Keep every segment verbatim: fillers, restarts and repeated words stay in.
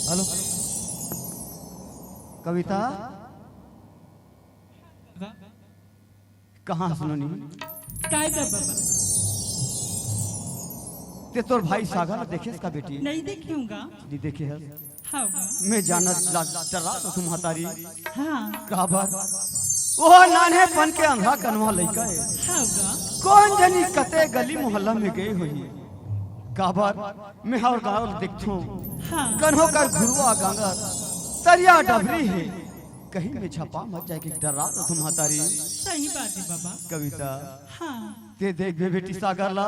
Hello कविता, कहाँ हस नोनी? काय गा बाबा? ते तोर भाई सागर ला देखे हस का बेटी? नहीं देखे हूँ गा। नहीं देखे हस? हाँ गा। मैं जानत ला डर्रात हूँ महतारी। हाँ। काबर? वो नान्हेपन के अंधा कनवा लइका हे। हाँ गा। कोन जनी कते गली मोहल्ला में गे होही। काबर? मैं हर गाँव देखथों। हाँ। कन्हो कर घुरवा गांगर, तरिया डबरी हे। कहीं में झपा मत जाय के डर्रात हूँ महतारी। सही बात हे बाबा। कविता। हाँ। ते देखबे बेटी सागर ला,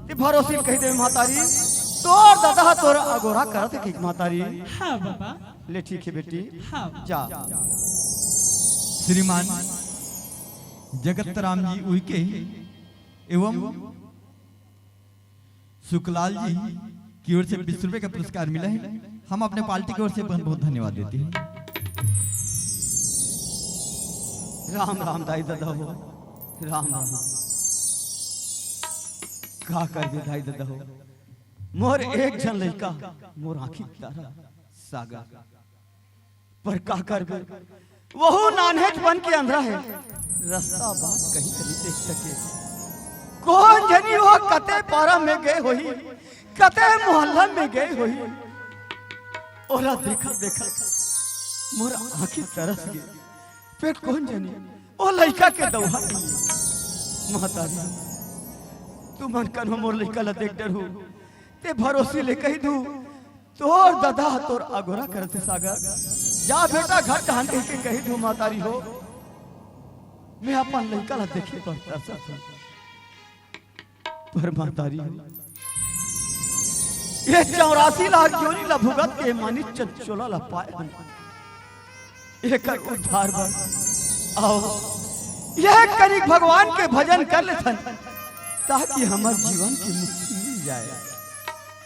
ते भरोसी ल कहि देबे महतारी, तोर ददा ह तोर अगोरा करत हे कहिके महतारी। हाँ बाबा। ले ठीक हे बेटी, हाँ। जा। श्रीमान जगत राम जी उइके एवं सुखलाल जी की ओर से बीस रुपए का पुरस्कार मिला है। हम अपने पार्टी की ओर से बहुत बहुत धन्यवाद देते हैं। राम राम दाई ददा हो, राम राम। का करबे दाई ददा हो, मोर एक झन लइका, मोर आँखी तारा सागर। पर का करबे, वहू नान्हेच बन के अंधरा हे, रस्ता बाट कहीं नहीं देख सके। कोन जनी वो कते पारा में गे होही, कते मोहल्ला में गे होही, ओला देखत देखत मोर आँखी तरस गे। फेर कोन जनी ओ लइका के दउहा नहीं हे। महतारी, तुमन कन्हो मोर लइका ला देख डरहू, ते भरोसी ले कहि दू, तोर ददा ह तोर अगोरा करत हे सागर। जा बेटा घर डहन कहिके कहि दू महतारी हो, मैं अपन लइका ला देखे बर तरसत हूँ। पर महतारी हो, ये चौरासी लाख जोनी ला भुगत के मानिक चंचोला ला पाए हन। एकर उद्धार बर आओ, ये कनिक भगवान के भजन कर लेथन, ताकि हमर जीवन की मुक्ति मिल जाए।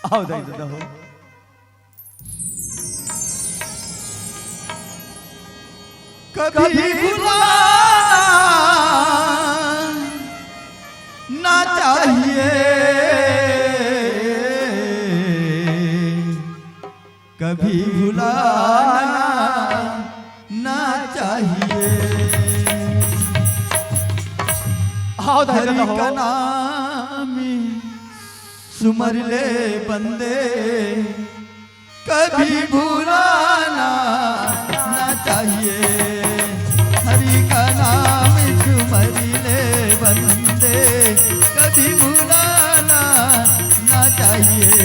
आओ दाई ददा हो। कभी भुलाना ना चाहिए, कभी भुलाना ना चाहिए। आओ दाई हरि ददा हो। का नाम सुमर ले बंदे, कभी भुलाना ना चाहिए। हरि का नाम सुमर ले बंदे, कभी भुलाना ना चाहिए।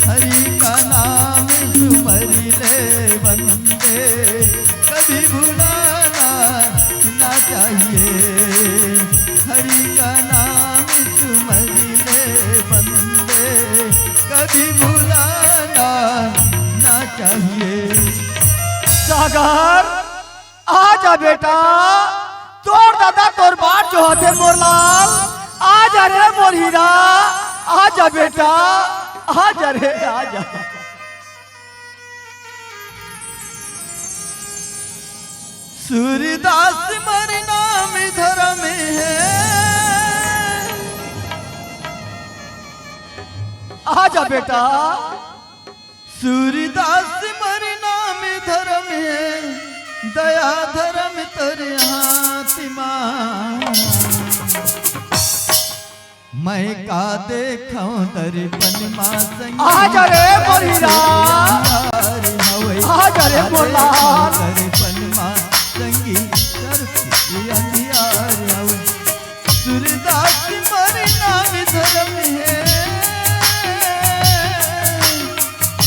हरि का नाम सुमर ले बंदे, कभी भुलाना ना चाहिए। हरि का नाम सुमर ले बंदे, कभी भुलाना ना चाहिए। सागर, आजा बेटा, तोर ददा तोर बाट जोहत हे मोर लाल। आजा रे मोर हीरा, आजा बेटा, आजा रे, आजा। सूरदास मोर नाम धरम हे। आजा बेटा। सूरदास मोर नाम धरम हे, दया धरम तोर हाथ मा। मैं का देखौं दर्पण मा संगी। आजा रे मोर हीरा। अंधियार हवे। आजा रे मोर लाल। दर्पण मा संगी, तरफ अंधियार हवे। सूरदास मोर नाम धरम हे।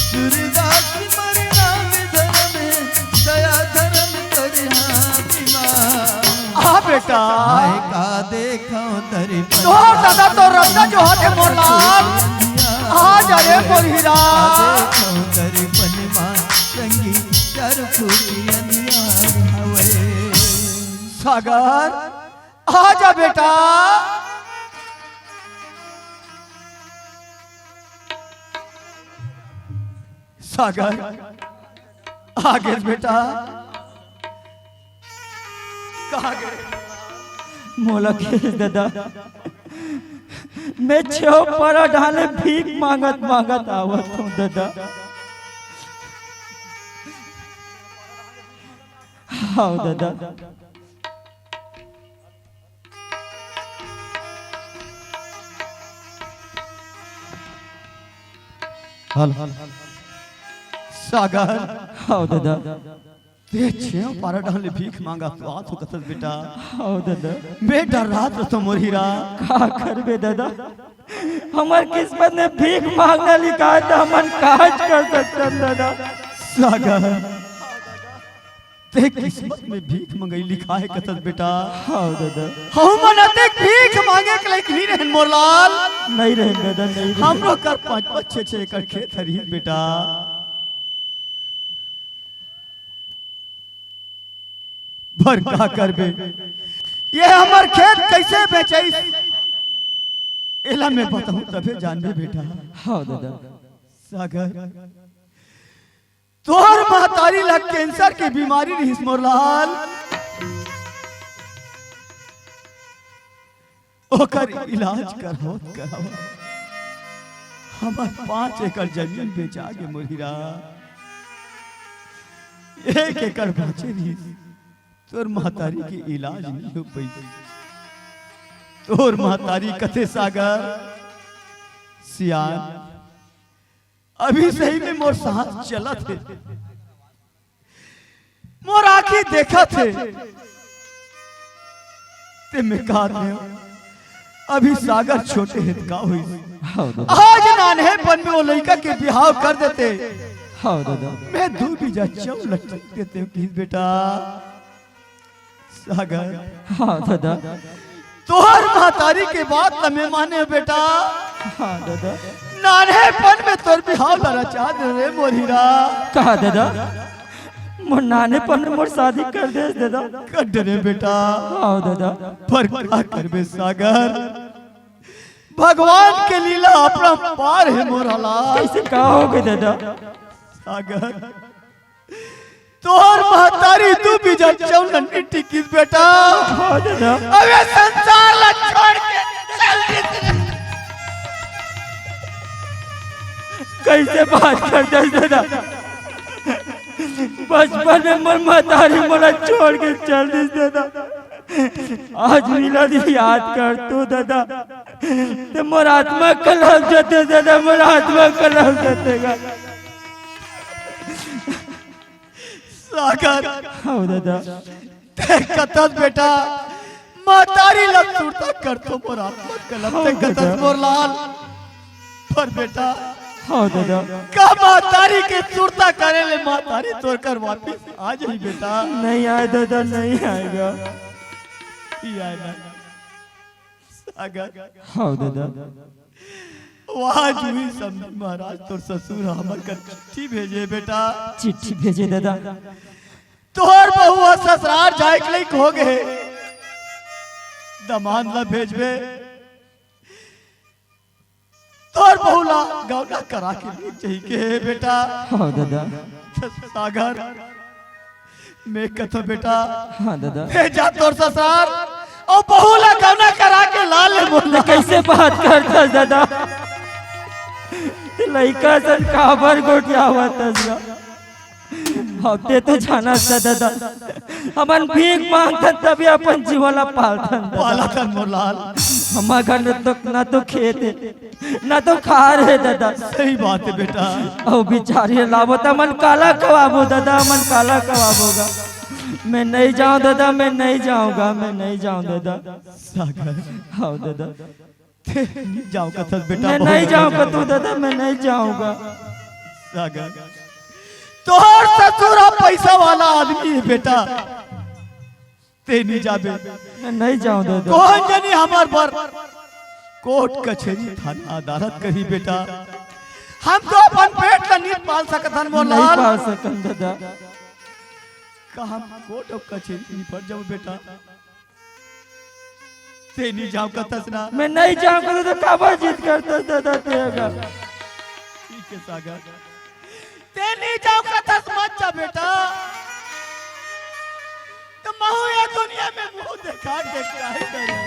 सूरदास मोर नाम धरम हे, दया धरम तोर हाथ मा। आ बेटा। मैं का देखौं दर्पण तोर ददा तोर रौदा जोहत हे मोर लाल। आजा रे मोर हीरा। देखौं दर्पण मा संगी, चार फुट अंधियार हवे। सागर, आजा बेटा। सागर, आगेस बेटा। कहाँ गे? मोला खेस ददा, मैं छेव पारा डहन ले भीख मांगत मांगत आवत हूँ ददा। हव दादा। हेलो। सागर। हव दादा। ते छेव पारा डाहन ले भीख मांगत तो आथों कथस बेटा। हव दादा। मैं डर्रात रथों मोर हीरा। का करबे दादा, हमर किस्मत में भीख मांगना लिखाय हे त हमन काज कर सकथन दादा। सागर, ते किस्मत में भीख मंगई लिखाय हे कथस बेटा। हव दादा। हमन अतेक भीख मांगे के लायक नइ रहेन मोर लाल। नइ रहेन दादा, नइ रहेन। हमरो कर पाँच पाँच छे छे एकड़ खेत हरिस बेटा। पर का करबे, ये हमर खेत कइसे बेचइस, एला मैं बताहूं तभे जानबे बेटा। हव दादा। सागर, तोर महतारी ला कैंसर के बीमारी रिहिस मोर लाल। ओकर इलाज करावत करावत हमर पाँच एकड़ जमीन बेचा गे मोर हीरा। एक एकड़ बांचे रिहिस, तोर महतारी के इलाज नइ हो पइस। तोर महतारी कथे सागर, सियान, अभी सही में मोर सांस चलत हे, मोर आँखी देखत हे। ते मैं कहत हंव, अभी सागर छोटे हे त का होइस? हव दादा। आज नान्हेपन में ओ लइका के बिहाव कर देते। हव दादा। मैं दू बीजा चौल ल टीक देतेंव किहिस बेटा। सागर। हव दादा। तोर महतारी के बात ल मैं मानेंव बेटा। हव दादा। नान्हेपन में तोर बिहाव ल रचा देंव रे मोर हीरा। का दादा, मोर नान्हेपन में मोर शादी कर देस दादा। कर देंव रे बेटा। हव दादा। पर का करबे सागर, भगवान के लीला अपरंपार हे मोर लाल। कइसे का होगे दादा? सागर, तोर महतारी दू बीजा चौल ल नइ टीकिस बेटा। हव दादा। अब ये संसार ल छोड़ के चल दिस रे। कइसे बात करथस दादा? बचपन में मोर महतारी मोला छोड़ के चल दिस दादा। आज मिलत ही याद करथों दादा, त मोर आत्मा कलप जथे दादा, मोर आत्मा कलप जथे गा। सागर। हव दादा। ते कथस बेटा, महतारी ल सुरता करथों मोर आत्मा कलप, हव ते कथस दादा। मोर लाल। पर बेटा, हव दादा। का महतारी के सुरता करे ले महतारी तोर कर वापिस आ जाही बेटा? नइ आय दादा, नइ आय गा। नइ आय ना। सागर। हव दादा। वाह जुही समधी महाराज, तोर ससुर ह हमर कर चिट्ठी भेजे बेटा। चिट्ठी भेजे दादा। तोर बहू ह ससुरार जाय के लइक होगे हे। दमांद ल भेजबे। तोर बहू ला गौना करा के लेके जाही के हे बेटा। हव दादा। सागर, मैं कथों बेटा। हव दादा। मैं जाथों तोर ससुरार, अउ बहू ला गौना करा के ला ले मोला। कइसे बात करथस दादा? लइका सन काबर गोठियावत हस गा? हव, ते तो जानत हस दादा, हमन भीख मांगथन तभे अपन जीवन ला पालथन दादा। पालथन मोर लाल। हमर घर न तो, न तो खेत हे, न तो खार हे दादा। सही बात हे बेटा। अउ बिचारी ला लाबो त हमन काला खवाबो दादा, हमन काला खवाबो गा। मैं नइ जांव दादा, मैं नइ जांव गा, मैं नइ जांव दादा। सागर। हव दादा। ते नइ जांव कथस बेटा, मैं नइ जांव कथों दादा, मैं नइ जांव गा। सागर, तोर ससुर ह पइसा वाला आदमी हे बेटा, ते नइ जाबे। मैं नइ जांव दादा। कोन जनी हमर बर कोर्ट कचहरी थाना अदालत करही बेटा। हम तो अपन पेट ल नइ पाल सकत हन मोर लाल। नइ पाल सकन दादा। का हम कोर्ट अउ कचहरी निपट जाबो बेटा? ते नइ जांव कथस ना? मैं नइ जांव कथों त काबर जिद करथस दादा ते अगर? ठीक हे सागर, ते नइ जांव कथस मत जा बेटा। त महूं ये दुनिया में मुंह देखा के काय करूं?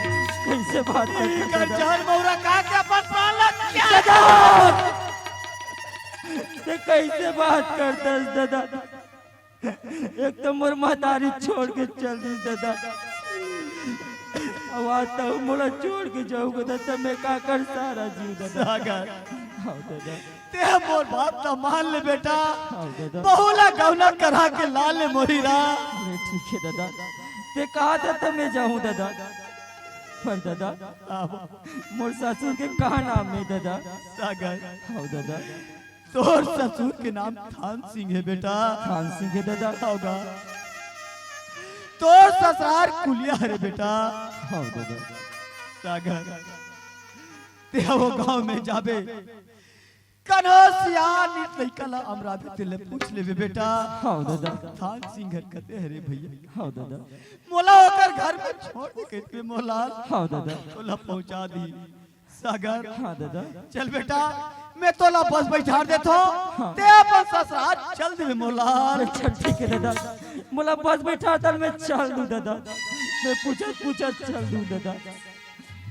कइसे बात करथस दादा? जहर मउरा खा के अपन प्राण ला त्याग दादा! ते कइसे बात करथस दादा? एक तो मोर महतारी छोड़ के चल दिस ददा, अउ आज तहूं मोला छोड़ के जाहू ददा, त मैं काकर सहारा जीहूं ददा। सागर। हव ददा। ते मोर बात ला मान ले बेटा। हव ददा। बहू ला गौना करा के ला ले मोरी ला। अरे ठीक हे ददा, ते कहा था त मैं जाहूं ददा, पर ददा, हव। मोर ससुर के का नाम हे ददा? सागर। हव ददा। तोर ससुर के नाम थान सिंह हे बेटा। थान सिंह हे ददा। हव गा। तोर ससुरार कुलिया हरे बेटा। हव ददा। सागर, ते वो गांव में जाबे, कनो सियान लइका ला अमराबे, तेला पूछ लेबे बेटा। हव ददा। थान सिंह घर कते हरे भइया? हव ददा। मोला ओकर घर में छोड़ दे कहिबे मोला। हव ददा। तोला पहुंचा दी। सागर। हाँ ददा। चल बेटा, मैं तोला बस बइठार देथों। हाँ। ते अपन ससुरार चल देबे मोला। अच्छा ठीक हे ददा, मोला बस बइठार दे, मैं चल दूं ददा, मैं पूछत पूछत चल दूं ददा।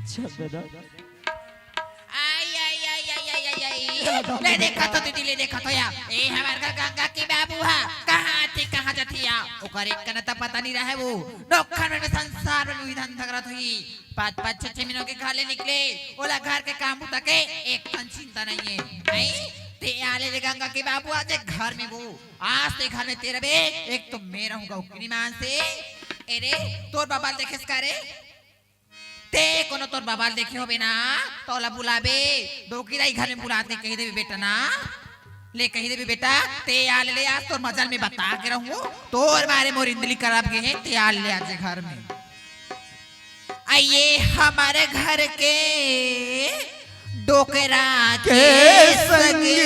चल ददा। आई, आई, आई, आई, आई, आई, आई। ले देखा तो दीदी, ले देखा तो या। ए, हमर घर गंगा के बाबू हा। कहाँ थे, कहाँ जाथे या? ओकर एक कना त पता नहीं रहे वो। नोखन में संसार में उही धंधा करत होही। पाँच पाँच छह छह महीनों के घर ले निकले। ओला घर के काम बुता के एक कन चिंता नहीं है। आई, ते आले रे गंगा के बाबू आज एक घर में वो। आज ते घर में ते रबे, एक तो मैं रहूंगा उकनी मान से। ए रे, तोर बाबा ल देखेस का रे? ते कोनो तोर बाबा ल देखे होबे ना, तोला बुलाबे, डोकरी दाई घर में बुला के कहि देबे बेटा ना, ले कहि देबे बेटा, ते आ ले, आज तोर मजा ल मैं बता के रहूं, तोर मारे मोर इंदली करब गे हे, ते आ ले आज घर में। आइए हमारे घर के डोकरा के संगी।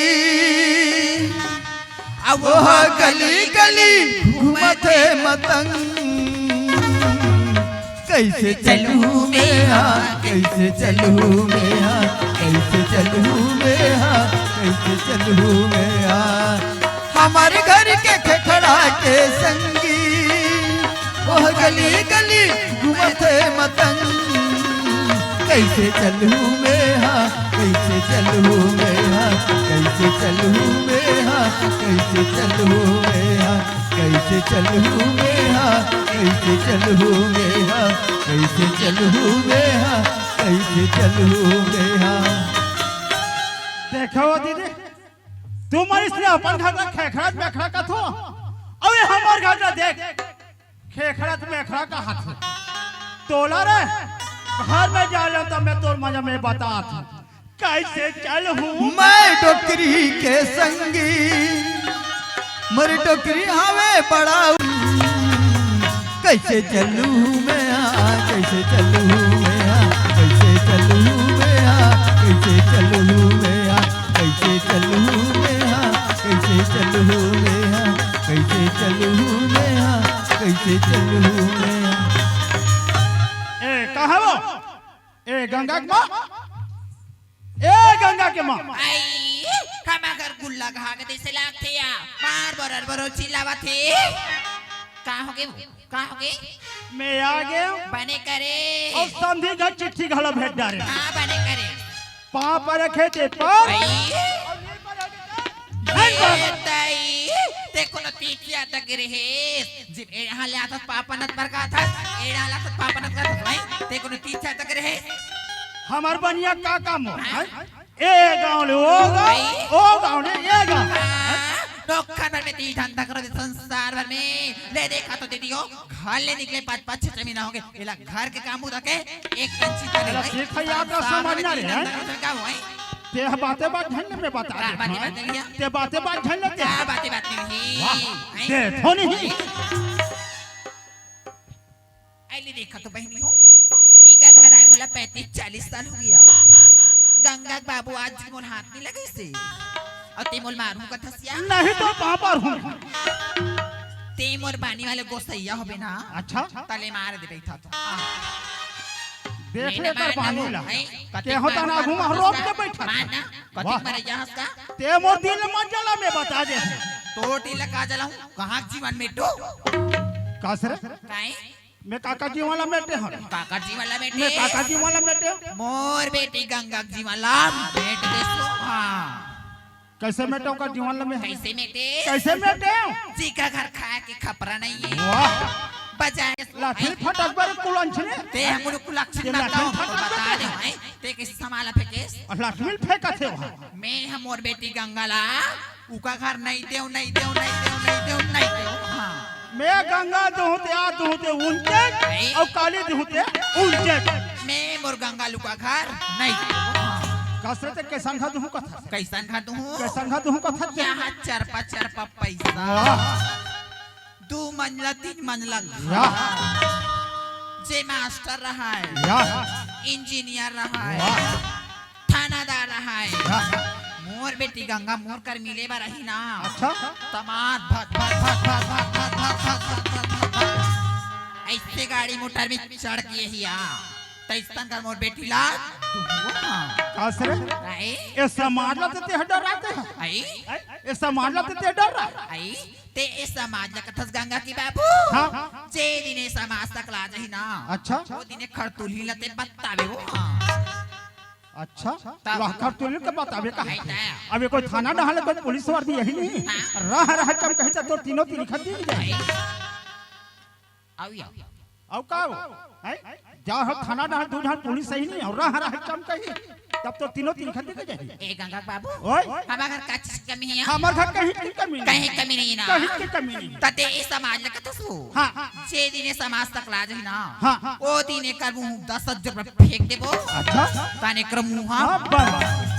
अब वो गली गली घूमथे मतंग। कैसे चलूं मैं हा, कैसे चलूं मैं हा, कैसे चलूं मैं हा, कैसे चलूं मैं हा। हमर घर के खेखड़ा के संगी, ओह गली गली घूमथे मतंग। कैसे चलहूँ मैं हा, कैसे चलहूँ मैं हा, कैसे चलहूँ मैं हा, कैसे चलहूँ मैं हा, कैसे चलहूँ मैं हा, कैसे चलहूँ मैं हा, कैसे चलहूँ मैं हा, कैसे चलहूँ मैं हा। देखो दीदी, तुमन इसने अपन घर ला खेखड़त मेखड़ा कथो, अबे हमर घर ला देख, खेखड़त मेखड़ा कहत हे। तोला रे, घर में जा ले त मैं तोर मजा में बतात हूँ। कैसे चलहूँ मैं डोकरी के संगी, मोर डोकरी हवे बड़ा। कैसे चलहूँ मैं हा, कैसे चलहूँ मैं हा, कैसे चलहूँ मैं हा, कैसे चलहूँ मैं हा, कैसे चलहूँ मैं हा, कैसे चलहूँ मैं हा, कैसे चलहूँ मैं हा, कैसे चलहूँ मैं हा। ए, कहाँ वो? ए, गंगा के माँ? ए, गंगा के माँ? आई, हम अगर गुल्ला घाग दे से लागथे या, मार बरर बरर चिल्लावत हे। का हो गे वो? का हो गे? मैं आ गेंव। बने करे। अउ समधी घर चिट्ठी घलो भेज डारेंव। हाँ, बने करे। पाँव परत हे ते पर। भाई। ए दाई, ते कोनो तीर्थ यात्रा गे रहे। जिब एड़हा ले आथस पाँव परत बर का आथस, एड़हा ले आथस पाँव परत का आथस, भाई। ते कोनो तीर्थ यात्रा गे रहे। हमर बनिया का काम हो, हाँ? हैं? ए गांव ले ओ गांव, भाई। ओ गांव ले ए गांव। हाँ, नोखन भर में ती धंधा करो, संसार भर में। ले देखा तो दीदी हो, घर ले निकले पाँच पाँच छह छह महीना हो गे। एला घर के काम बुता के एक कन चिंता नहीं एला भाई। सीख याद ना संसार भर में समझना ती रे, धंधा हैं? करो, का हो, हैं? ते ह बाते बात झन में बता का दे, बाते हैं? बात नहीं है? ते बाते बात झन लेते का हैं? बाते बात नहीं है? वाह, हैं? दे धोनी ही। अरे देखा तो बहिनी हो, इका घर आए मोला पैंतीस चालीस साल हो गया। गंगा के बाबू आज भी मोला हाथ नहीं लगाइसे। अउ ते मोला मारहूं कथस या? नहीं तो पापा हूँ। ते मोर बानी वाले गोसैया होबे ना? अच्छा। तले मार दे बैठा तो। देख ले ले कर मार बानी ना, ला। हैं? कते ते होता मार ना मार घुमा कर रोक दस के का? बैठा। मार ना। कते वाह। मरे यहाँ का? ते मोर दिल में मत जला, मैं बता दे। तोर दिल का जलाऊं? कहाँ जीवन में तो? का सर? काहे? मैं काका जी वाला मेटे हूँ। काका जी वाला बेटे? मैं काका जी वाला मेटे हूँ। मोर बेटी गंगा जी वाला बेट दे सो। हाँ। कैसे मेटेंव का जीवन ल मैं? कैसे मेटे? कैसे मेटेंव? जी का घर खाए के खपरा नहीं है। वाह। बजाय लाठी फटक बर कुलंछने। ते हम लोग कुलंछन ते ना लाठी तो फटक बता बर दे भाई। ते कैसे संभाला फेंकेस? और लाठी फेंकत हे वहाँ। मैं हम मोर बेटी गंगा ला उका घर नहीं देव, नहीं देव, नहीं देव, नहीं देव, नहीं देव। हाँ। मैं गंगा दूहूं ते आ दूहूं ते उनके, नहीं। और काली दूहूं ते उनके। मैं मोर गंगा लुका घर नहीं। कस रे ते कैसन घर दूहूं कथा से? कैसन घर दूहूं? कैसन घर दूहूं कथा से? यहाँ चरपा चरपा पैसा। वाह। दू मंजिला, तीन मंजिला घर। वाह। जे मास्टर रहा है, वाह। इंजीनियर रहा है, वाह। थानादार रहा है। हाँ। मोर बेटी गंगा मोर कर मिले बर रही ना। अच्छा। तमार भत, भत, भत। ऐसे गाड़ी मोटर में चढ़ के ही आ। तैसन कर मोर बेटी ला तू हुआ। कस रे? राई? ये समाज ला ते तेह डराते है। आई? ये समाज ला ते तेह डर रहा है। आई? ते ए समाज ला कथस गंगा की बाबू। हाँ। जे दिने समाज तक ला जाही ना। अच्छा। वो दिने खरतुलही ला ते बतावे हो। अच्छा। तब लाखर तो इनके बतावे का है। नहीं, नहीं। अब ये कोई थाना डहाल, कोई पुलिस वर्दी यही नहीं। हाँ। रह रह चमकही तो तीनों तीन खत्ती नहीं जाए। आओ या। आओ का हो? हैं? जा हो थाना डहाल, दू डहाल पुलिस सही नहीं और रह रह चमकही। तब तो तीनों तीन खत्ती नहीं जाए। ए गंगा बाबू। ओए। हमार घर का चीज कमी है? हमार घर कहीं की कमी नहीं। कहीं कमी नहीं ना। कहीं की कमी नहीं। तते ए समाज लगा तो सो। हाँ। जे दिने समाज तक ला जाही ना, हाँ। ओ दिने कर मुंह दस हजार रुपया फेंक देबो। अच्छा। ताने कर मुंह हाँ, बंद।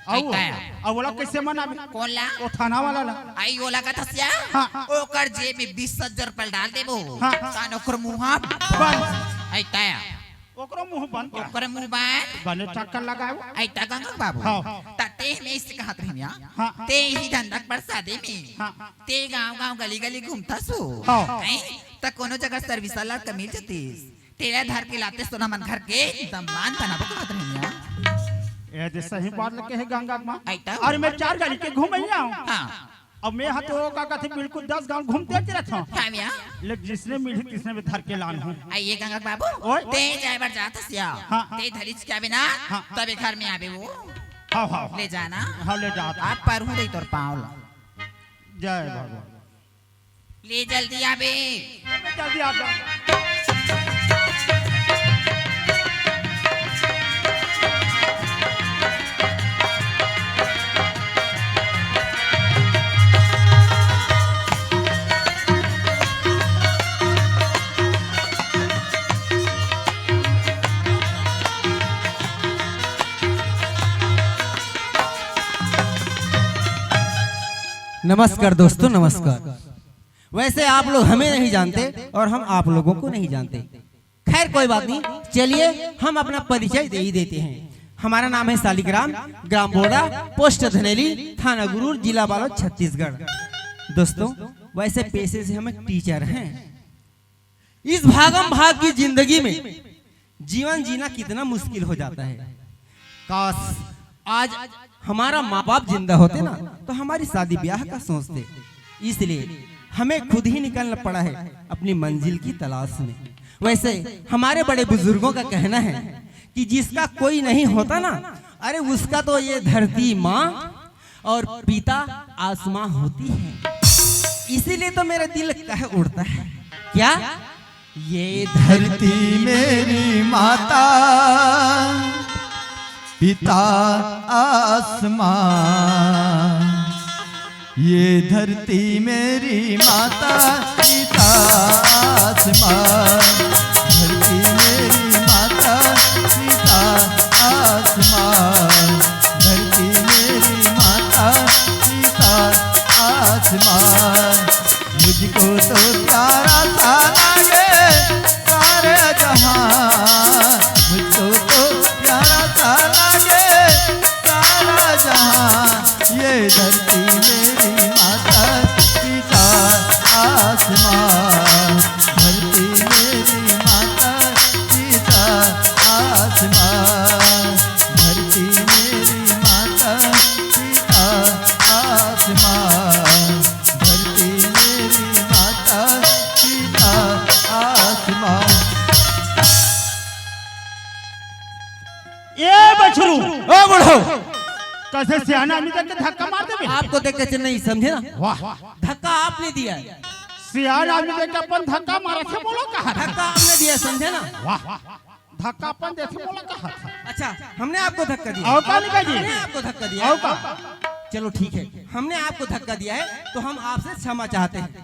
अउ, ऐसा है। अउ ओला कैसे मनाबे? कौन ला? ओ थाना वाला ला। आई ओला का थसिया? हाँ। ओकर जेब में बीस हजार रुपया डाल देबो। हाँ। ताने ओकर मुंह बंद। ऐसा है। ओकरो मुंह बंद। ओकर मुंह बंद। बने चक्कर लगाओ। ऐसा गंगा बाबू। हाँ। तते में इसे कहत रहिया। हाँ। ते ही धंधा के बरसादे में। हाँ। ते गांव-गांव गली-गली घूमता सो। हाँ। हैं? त कोनो जगह service वाला के मिल जतिस। तेला धर के लाते सोना मन घर के दम्मान बनाबो कहत रहिया। ए दे सही बात लगे है गंगा माँ। ऐसा? अरे मैं चार गाड़ी के घूम आऊँ। हाँ। अब मैं हा तो का कथे बिल्कुल दस गांव घूमते रहत हूँ। हाँ भैया। लेकिन जिसने मिली तिसने में धर के लान हूँ। आइए गंगा बाबू। ओए। ते जाए बर जात हसिया। हाँ। ते धरिच क्या बिना? हाँ। तबे घर में आबे वो। हाँ, हाँ। ले जाना। हाँ, ले जात हूँ। आप पर हूँ दे तोर पाँव ला। जय भगवान। ले जल्दी आबे। जल्दी आ जा। नमस्कार दोस्तों, नमस्कार। वैसे आप लोग हमें नहीं जानते और हम आप लोगों को नहीं जानते। खैर कोई बात नहीं, चलिए हम अपना परिचय दे ही देते हैं। हमारा नाम है सालिग्राम, ग्राम बोड़ा, पोस्ट धनेली, थाना गुरूर, जिला बालोद, छत्तीसगढ़। दोस्तों, वैसे पेशे से हम एक टीचर हैं। इस भागम भाग की जिंदगी में जीवन जीना कितना मुश्किल हो जाता है। काश आज हमारा माँ बाप जिंदा होते ना, तो हमारी शादी ब्याह का सोचते। इसलिए हमें खुद ही निकलना पड़ा है अपनी मंजिल की तलाश में। वैसे हमारे बड़े बुजुर्गों का कहना है कि जिसका कोई नहीं होता ना, अरे उसका तो ये धरती माँ और पिता आसमां होती है। इसीलिए तो मेरा दिल कह उठता है, क्या ये धरती मेरी माता, पिता आसमां। ये धरती मेरी माता, पिता आसमां। धरती मेरी माता, पिता आसमां। धरती मेरी माता, पिता आसमां। मुझको तो प्यारा सा लागे सारा जहां, मुझको तो प्यारा सा लागे सारा जहां। ये धरती मेरी माता, पिता आसमां। धरती मेरी माता, पिता आसमां। धरती मेरी माता, पिता आसमां। धरती मेरी माता, पिता आसमां। ए बछरू, ओ बूढ़ो, ऐसे सियान आदमी देख के धक्का मार देबे। आपको देख के नहीं, समझे ना? वाह। धक्का आपने दिया है। सियान आदमी देख के अपन धक्का मारत हे, बोलो कहा था? धक्का आपने दिया है, समझे ना? वाह। धक्का अपन देथे, बोला कहा था? अच्छा, हमने आपको धक्का दिया। और का निकाल जी? हमने आपको धक्का दिया। और का? चलो ठीक है, हमने आपको धक्का दिया है तो हम आपसे क्षमा चाहते हैं।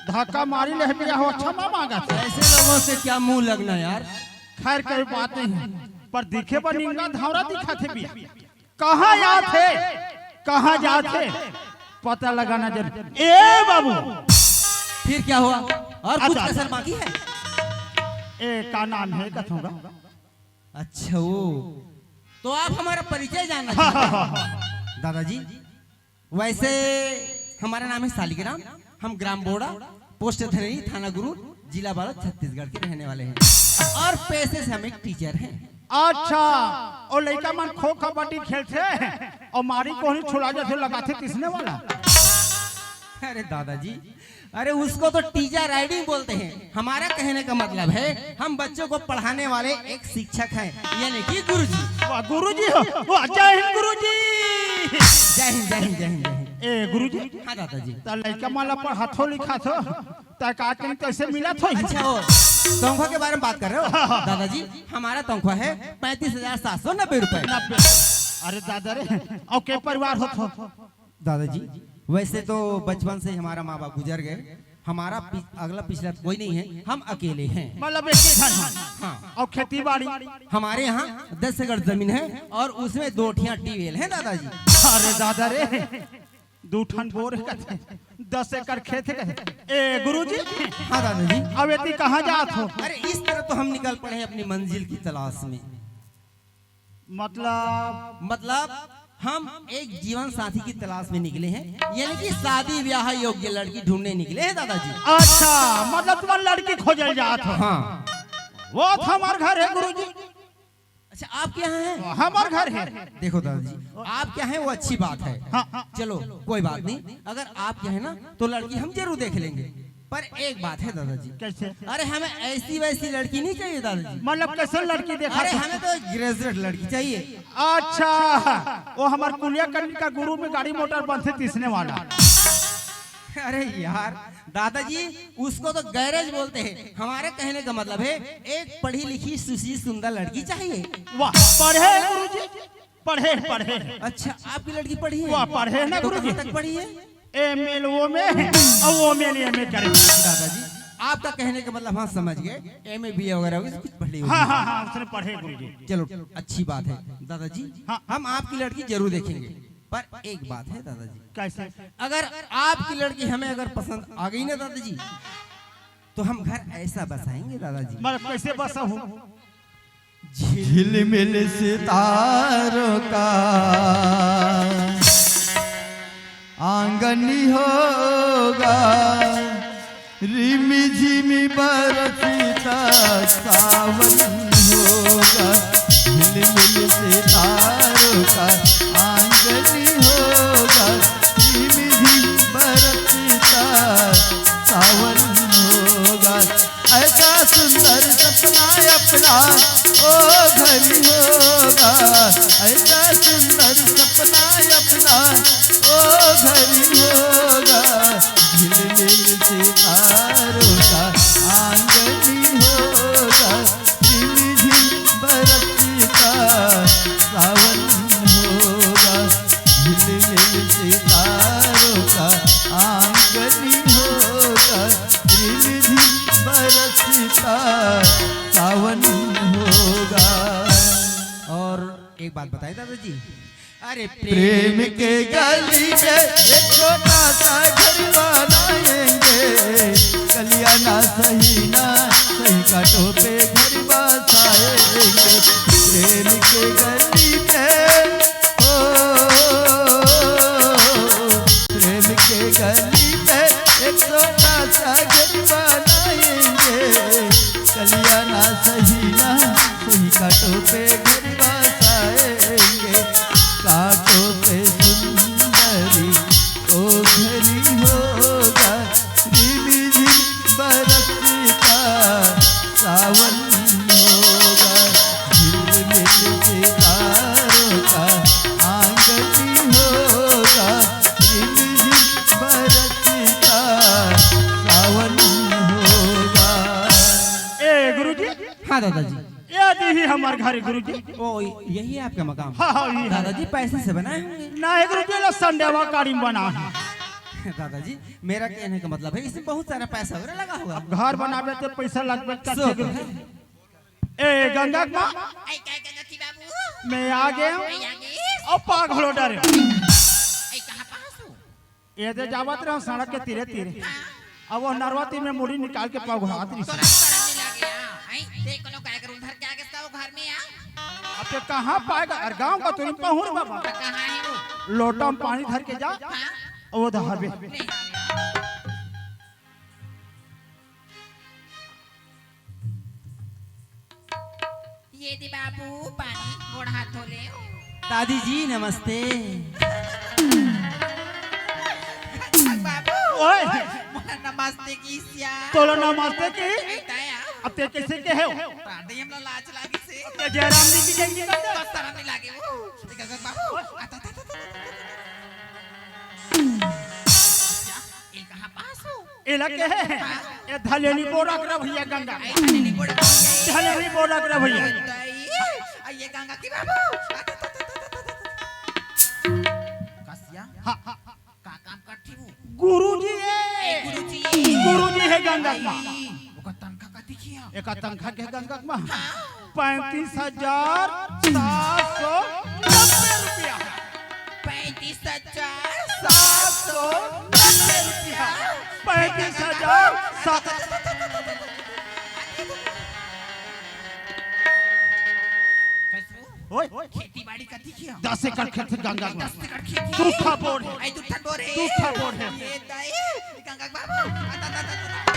धक्का मारी ले बिया हो, क्षमा मांगा था। ऐसे लोगों से क्या मुंह लगना यार। खैर, कोई बात नहीं, पर दिखे बर निंगा धावरा दिखा थे बिया। कहाँ जात हे, कहाँ जात हे, पता लगाना जरूर। ए बाबू, फिर क्या हुआ? और कुछ अच्छा। कसर बाकी है? ए, का नाम है कथोंगा? अच्छा, वो तो आप हमारा परिचय जानना चाहते हैं? दादाजी, वैसे हमारा नाम है सालिग्राम, हम ग्राम बोड़ा, पोस्ट धनेरी, थाना गुरूर, जिला बालोद, छत्तीसगढ़ के रहने वाले हैं और पेशे से हम एक टीचर हैं। अच्छा, ओ लइका मन खो कबड्डी खेलथे, अउ मारी कोहनी छुड़ा जाथे, लगाथे तिसने वाला। अरे दादाजी, अरे उसको तो टीचर राइडिंग बोलते हैं। हमारा कहने का मतलब है, हम बच्चों को पढ़ाने वाले एक शिक्षक हैं, यानी कि गुरुजी। वाह, गुरुजी हो, वाह, जय हिंद गुरुजी। जय हिंद, जय हिंद, जय हिंद, जय हिंद। ए गुरुजी, हाँ दादाजी। त लइका मन ला पढ़ाथो लिखाथो, त का कहीं कैसे मिलत होही? अच्छा, वो तनख्वाह के बारे में बात कर रहे हो? हाँ, हाँ। दादाजी, हमारा तनख्वाह है पैंतीस हजार सात सौ नब्बे रुपए। नब्बे। अरे दादा रे, अउ के परिवार होथो? दादाजी, वैसे तो बचपन से ही हमारा माँ बाप गुजर गए, हमारा पि-, अगला पिछला कोई नहीं है, हम अकेले हैं। मतलब एक ही झन हो। हाँ। अउ खेती बाड़ी? हमारे यहाँ दस एकड़ जमीन है और उसमें दो ठिया ट्यूबवेल है दादाजी। अरे दादा रे, दू ठन बोर है कथे, दस एकड़ खेत है कथे। ए गुरुजी, हाँ दादाजी। अब एती कहाँ जात हो? अरे इस तरह तो हम निकल पड़े हैं अपनी मंजिल की तलाश में। मतलब? मतलब हम एक जीवन साथी की तलाश में निकले हैं, यानी कि शादी ब्याह योग्य लड़की ढूंढने निकले हैं दादाजी। अच्छा, मतलब तुम्हार लड़की खोजल जात हो? हाँ। वो तो हमार घर है गुरुजी। अच्छा, आपके यहाँ है? हमार घर है। देखो दादाजी, आपके यहाँ है वो अच्छी बात है। हाँ, हाँ। चलो कोई बात नहीं, अगर आपके यहाँ है ना तो लड़की हम जरूर देख लेंगे, पर एक बात है दादाजी। कैसे? अरे हमें ऐसी वैसी लड़की नहीं चाहिए दादाजी। मतलब कैसे लड़की देखा अरे था? हमें तो ग्रेजुएट लड़की चाहिए। अच्छा, वो हमार कुलिया करने का गुरु में गाड़ी मोटर बनथे तिसने वाला। अरे यार दादाजी, उसको तो गैरेज बोलते हैं। हमारे कहने का मतलब है एक पढ़ी लिखी सुशील सुंदर लड़की चाहिए। वाह, पढ़े गुरुजी, पढ़े, पढ़े। अच्छा, आपकी लड़की पढ़ी है? वाह, पढ़े ना तो गुरुजी। कहाँ तक पढ़ी है? एम एल ओ में, और वो में एम ए करे। दादाजी, आपका कहने का मतलब, हाँ समझ गए, एम ए बी ए वगैरह कुछ पढ़ी होगी। हाँ, हाँ, हाँ, उसने पढ़े गुरुजी। चलो, अच्छी बात है दादाजी। हाँ। हम आपकी लड़की जरूर देखेंगे, पर एक बात है दादाजी। कैसे? अगर आपकी लड़की हमें अगर पसंद आ गई ना दादाजी, तो हम घर ऐसा बसाएंगे दादाजी। मतलब कैसे बसा हूँ? झिलमिल सितारों का आंगन होगा, रिम झिम बरसता सावन होगा। झिलमिल सितारों का आंगन होगा, रिम झिम बरसता सावन होगा। ऐसा सुंदर सपना अपना ओ घर होगा, ऐसा सुंदर सपना अपना ओ घर होगा। झिलमिल सितारों का आंगन होगा, झिलमिल बरसता सावन होगा। झिलमिल सितारों का आंगन होगा, झिलमिल बरसता सावन होगा। और एक बात बताए दादाजी, अरे प्रेम के गली में एक छोटा सा घर बनाएंगे, कलिया ना सही ना सही कांटों पे घर बसाएंगे। प्रेम के गली में, ओ, प्रेम के गली में एक छोटा सा घर बनाएंगे, कलिया ना सही ना सही कांटों पे घर बसाएंगे। कांटों पे सुंदरी ओ घरी होगा, रिम झिम बरसता सावन दादाजी। ये दे ही हमर घर हे गुरुजी। ओ, यही है आपका मकाम? हाँ, हाँ, यही है। दादाजी, पैसे से बनाए होंगे। नहीं गुरुजी, ला संडेवा काड़ी में बना है। दादाजी, मेरा कहने का मतलब है, इसमें बहुत सारा पैसा वगैरह लगा होगा। अब घर बनाबे तो पैसा लगबे करथे गुरुजी। ए गंगा के माँ, आई का गंगा की बाबू? मैं आ गया हूँ। आई आ गई। और पाग हलो डरे। आई कहाँ पास हो? ये दे जावत रहो सड़क के तीरे तीरे। हाँ। अब वो नरवा तीर में मुड़ी निकाल के पगुरात रही। तोला शरम नहीं लागे, हाँ? आई, ते कोनो गाय गरू धर के आगे सा वो घर में आ। अब ते कहाँ पाएगा? अरे गाँव का तो नहीं पहुँच बाबा। तो कहाँ है वो? लोटा में पानी धर के जा। हाँ। वो धरबे। नहीं। ये दे बाबू पानी, गोड़ हाथ धो ले। दादी जी नमस्ते। बाबू, ओए। मोला नमस्ते किसिया। तोला नमस्ते की? ए, दया। अब ते कैसे कहे हो? ताडे हमला लाज लागी से। ते जयराम जी की जयंती कर दे। बस शरम नहीं लागे वो। ए, गगन बाबू, आ, ता, ता, ता। ए कहाँ पास हो? एला के है? हाँ। ए धलेनी बोरा करा भैया गंगा। ए धलेनी बोरा करा भैया। धलेनी बोरा करा भैया। दाई, आ ये गंगा की बाबू। आ, ता, ता, ता। कसिया? हाँ, हाँ, हाँ। का काम करती हूँ? गुरुजी है। ए गुरुजी। गुरुजी है गंगा के माँ। ओकर तनखा का दिखिया? एकर तनखा के गंगा के माँ? हाँ। पैंतीस हजार सात सौ नब्बे रुपया। पैंतीस हजार सात सौ नब्बे रुपया। पैंतीस हजार सात। कैसे? ओए। खेती बाड़ी कथी किया? दस एकड़ खेत हे गंगा के माँ। दस एकड़ खेत हे। दू ठा बोर हे। आई दू ठा बोर हे। दू ठा बोर हे। ये दाई, गंगा के बाबू। आ, ता, ता, ता, ता, ता।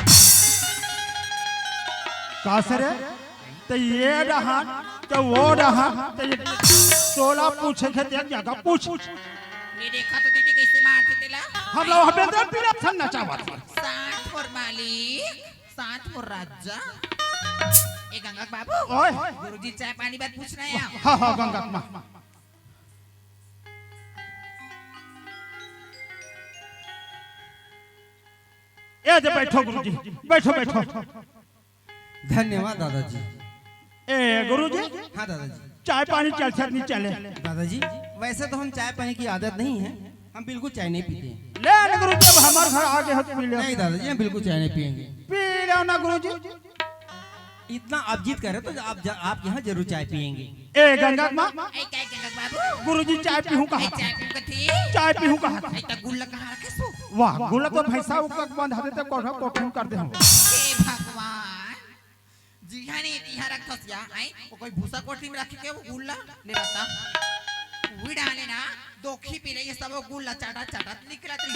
का सर हे? त ये डहान, त वो डहान, त ये तोला पूछे के एक जगह पूछ। ये देखा तो दीदी कैसे मारथे तेला। हम लोग हमें तो पीला छन नचावत हे। शांत हो मालिक, शांत हो राजा। ए गंगा के बाबू, ओए। गुरुजी चाय पानी बात पूछना है। हाँ, हाँ, गंगा के माँ। ए दे बैठो गुरुजी, बैठो, बैठो। धन्यवाद दादाजी। ए गुरुजी, हाँ दादाजी। चाय पानी चलथे नहीं चले? दादाजी, वैसे तो हम चाय पानी की आदत नहीं है, हम बिल्कुल चाय नहीं पीते हैं। ले ना गुरुजी, अब हमारे घर आ गए हो तो पी लो। नहीं दादाजी, हम बिल्कुल चाय नहीं पियेंगे। पी लो ना गुरुजी। इतना आप जिद कर रहे तो आप ज-, आपके यहाँ जरूर चाय पियेंगे। ए गंगा के माँ, ए, क्या गंगा के बाबू? गुरुजी चाय पीहूँ कहा ए, था। चाय पीहूँ कथी? चाय पीहूँ कहा था। ए, तो गुल्ला कहाँ रखे सो? वाह, गुल्ला तो भैंसा ऊपर बंधा देते, कोठा कोठून कर दे हम। हे भगवान, जिहा नहीं तिहा रखस या, आई, वो कोई भूसा कोठरी में रखे के वो गुल्ला ले रहता। उही डाले ना, दोखी पी ले, ये सब वो गुल्ला चाटा चाटा निकलत रही।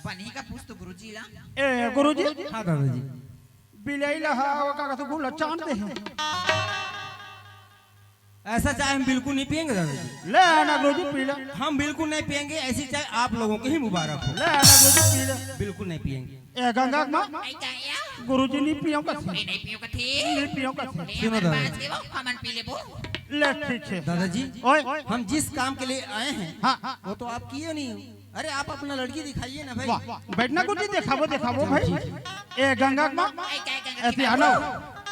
बनी का पूछ तो गुरुजी ला। ए गुरुजी, हाँ दादाजी। बिलाई ला हा, वो का कहते गुल्ला चाट दे। ऐसा चाय हम बिल्कुल नहीं पियेंगे दादाजी। ले ना गुरुजी पी ले। हम बिल्कुल नहीं पियेंगे ऐसी चाय, आप लोगों को ही मुबारक हो। ले ना गुरुजी पी ले। बिल्कुल नहीं पियेंगे। ए गंगा के माँ, ए, क्या या? गुरुजी नहीं पियो कथे। ए, नहीं पियो कथे। नहीं पियो कथे। ले, सुनो हमन दादा। बाज के वो, हमन पी लेबो। ले ठीक है। दादाजी, ओए। हम जिस काम के लिए आए हैं, हाँ, हाँ। वो तो आप किए नहीं हो। अरे आप अपना लड़की दिखाइए ना भाई। वाह, वाह। बैठना गुरुजी, देखाबो, देखाबो भाई। ए गंगा के माँ, ए, क्या गंगा ए, की पियानो। बात?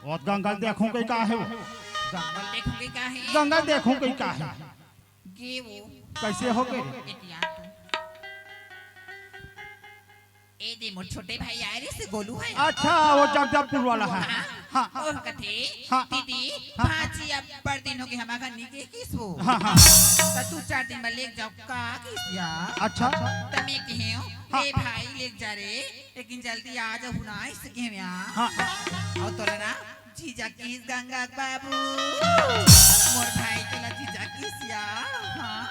वो गंगा देखूं कहीं का है वो। गंगा देखूं कहीं का है? गंगा देखूं कहीं का है? गे वो। कैसे हो गए? ए, पिया तू। ए दे मोर छोटे भाई आए रे से गोलू है। अच्छा, वो जगदलपुर वाला है। हाँ। हाँ। ओह कथे, हाँ। दीदी, हाँ। भांजी अब बड़ दिन हो गए हमारा घर नहीं गए किस वो। हाँ, हाँ। तो दू चार दिन में लेके जाओ का किस या? अच्छा। त मैं कहे हूँ, हाँ। ले भाई लेके जा रे, लेकिन जल्दी आ जाओ ना इस गेम या। हाँ। और तोला ना जीजा किस गंगा के बाबू, मोर भाई के ला जीजा किस या। हाँ,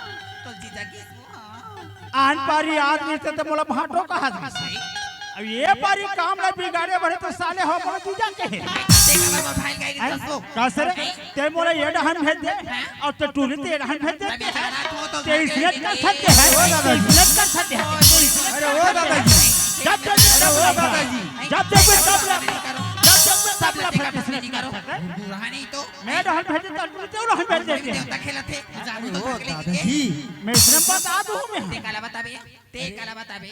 तो जीजा किस वो, हाँ। आन पारी आदमी से तो मोला भांटो कहा था। अब ये पारी काम ला बिगाड़े बड़े तो साले हो मोर जीजा के है। देख, अब मोर भाई का एक हैं? दस वो। का सर? ते मोला ये डहान भेज दे, हाँ? और तो टूरी ते डहान भेज दे। अबे, हाँ, तो ते मैं इसने कह कर सकते हैं, ओ दादा जी। इसने कर सकते हैं। अरे, ओ दादा जी। जब तक अरे, ओ दादा जी। जब तक तब लग-, जब तक तब लग-, नहीं करो। गुरु रहा नहीं तो। मैं डहान भेज देता, तू क्यों डहान भेज देते? देवता खेलत हे, जादू अरे, तो ओ कर लेंगे। दादा जी। मैं इसने बता दूं मैं। ते काला बताबे, ते काला बताबे।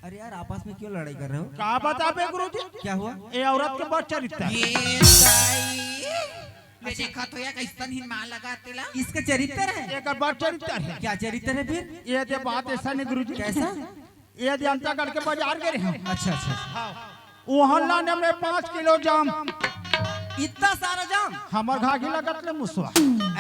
अरे यार, आपस में क्यों लड़ाई कर रहे हो? का बताबे गुरुजी? क्या हुआ? ये औरत के बड़ चरित्र हे। ये दाई, ये देखा तो यार, कैसन ही माँ लगा तेला। इसका चरित्र है? एकर बड़ चरित्र है। क्या चरित्र है फिर? ये दे बात ऐसा नहीं गुरुजी। कैसा? ये दे अंतागढ़ के बाजार गए रहे हम। अच्छा, अच्छा, अच्छा। हाँ। वहाँ लाने में पाँच किलो जाम। इतना सारा जाम? हमर घाघी लगत ले मुसवा।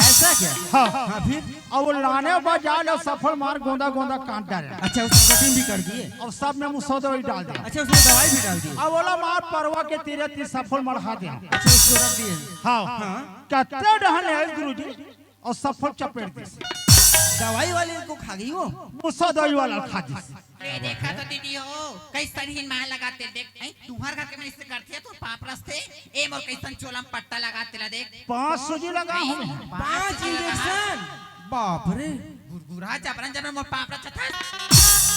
ऐसा क्या? हाँ। हाँ, फिर? और वो लाने बाजार और सफल मार गोंदा गोंदा काट डाले। अच्छा, उसको कटिंग भी कर दिए? और सब में मुसवा दवाई डाल दिया। अच्छा, उसमें दवाई भी डाल दी? अब ओला मार परवा के तीरे तीर सफल मढ़ा दिया। अच्छा, उसको रख दिए? हाँ। हाँ। कत्ते डहन है गुरुजी? और सफल चपेट दिस। दवाई वाले को खा गई वो? मुसवा दवाई वाला खा दिस। ए, देखा तो दीदी हो, कैसन ही माँ लगा तेल देख। हैं, तुहर घर के मन इससे करथे, तो पाप रसथे। ए, मोर कैसन चोला म पट्टा लगा तेला देख। पाँच सूजी लगा हूँ। पाँच इंजेक्शन? बाप रे। गुरगुरा जबरन जबरन मोर पाप रसथे।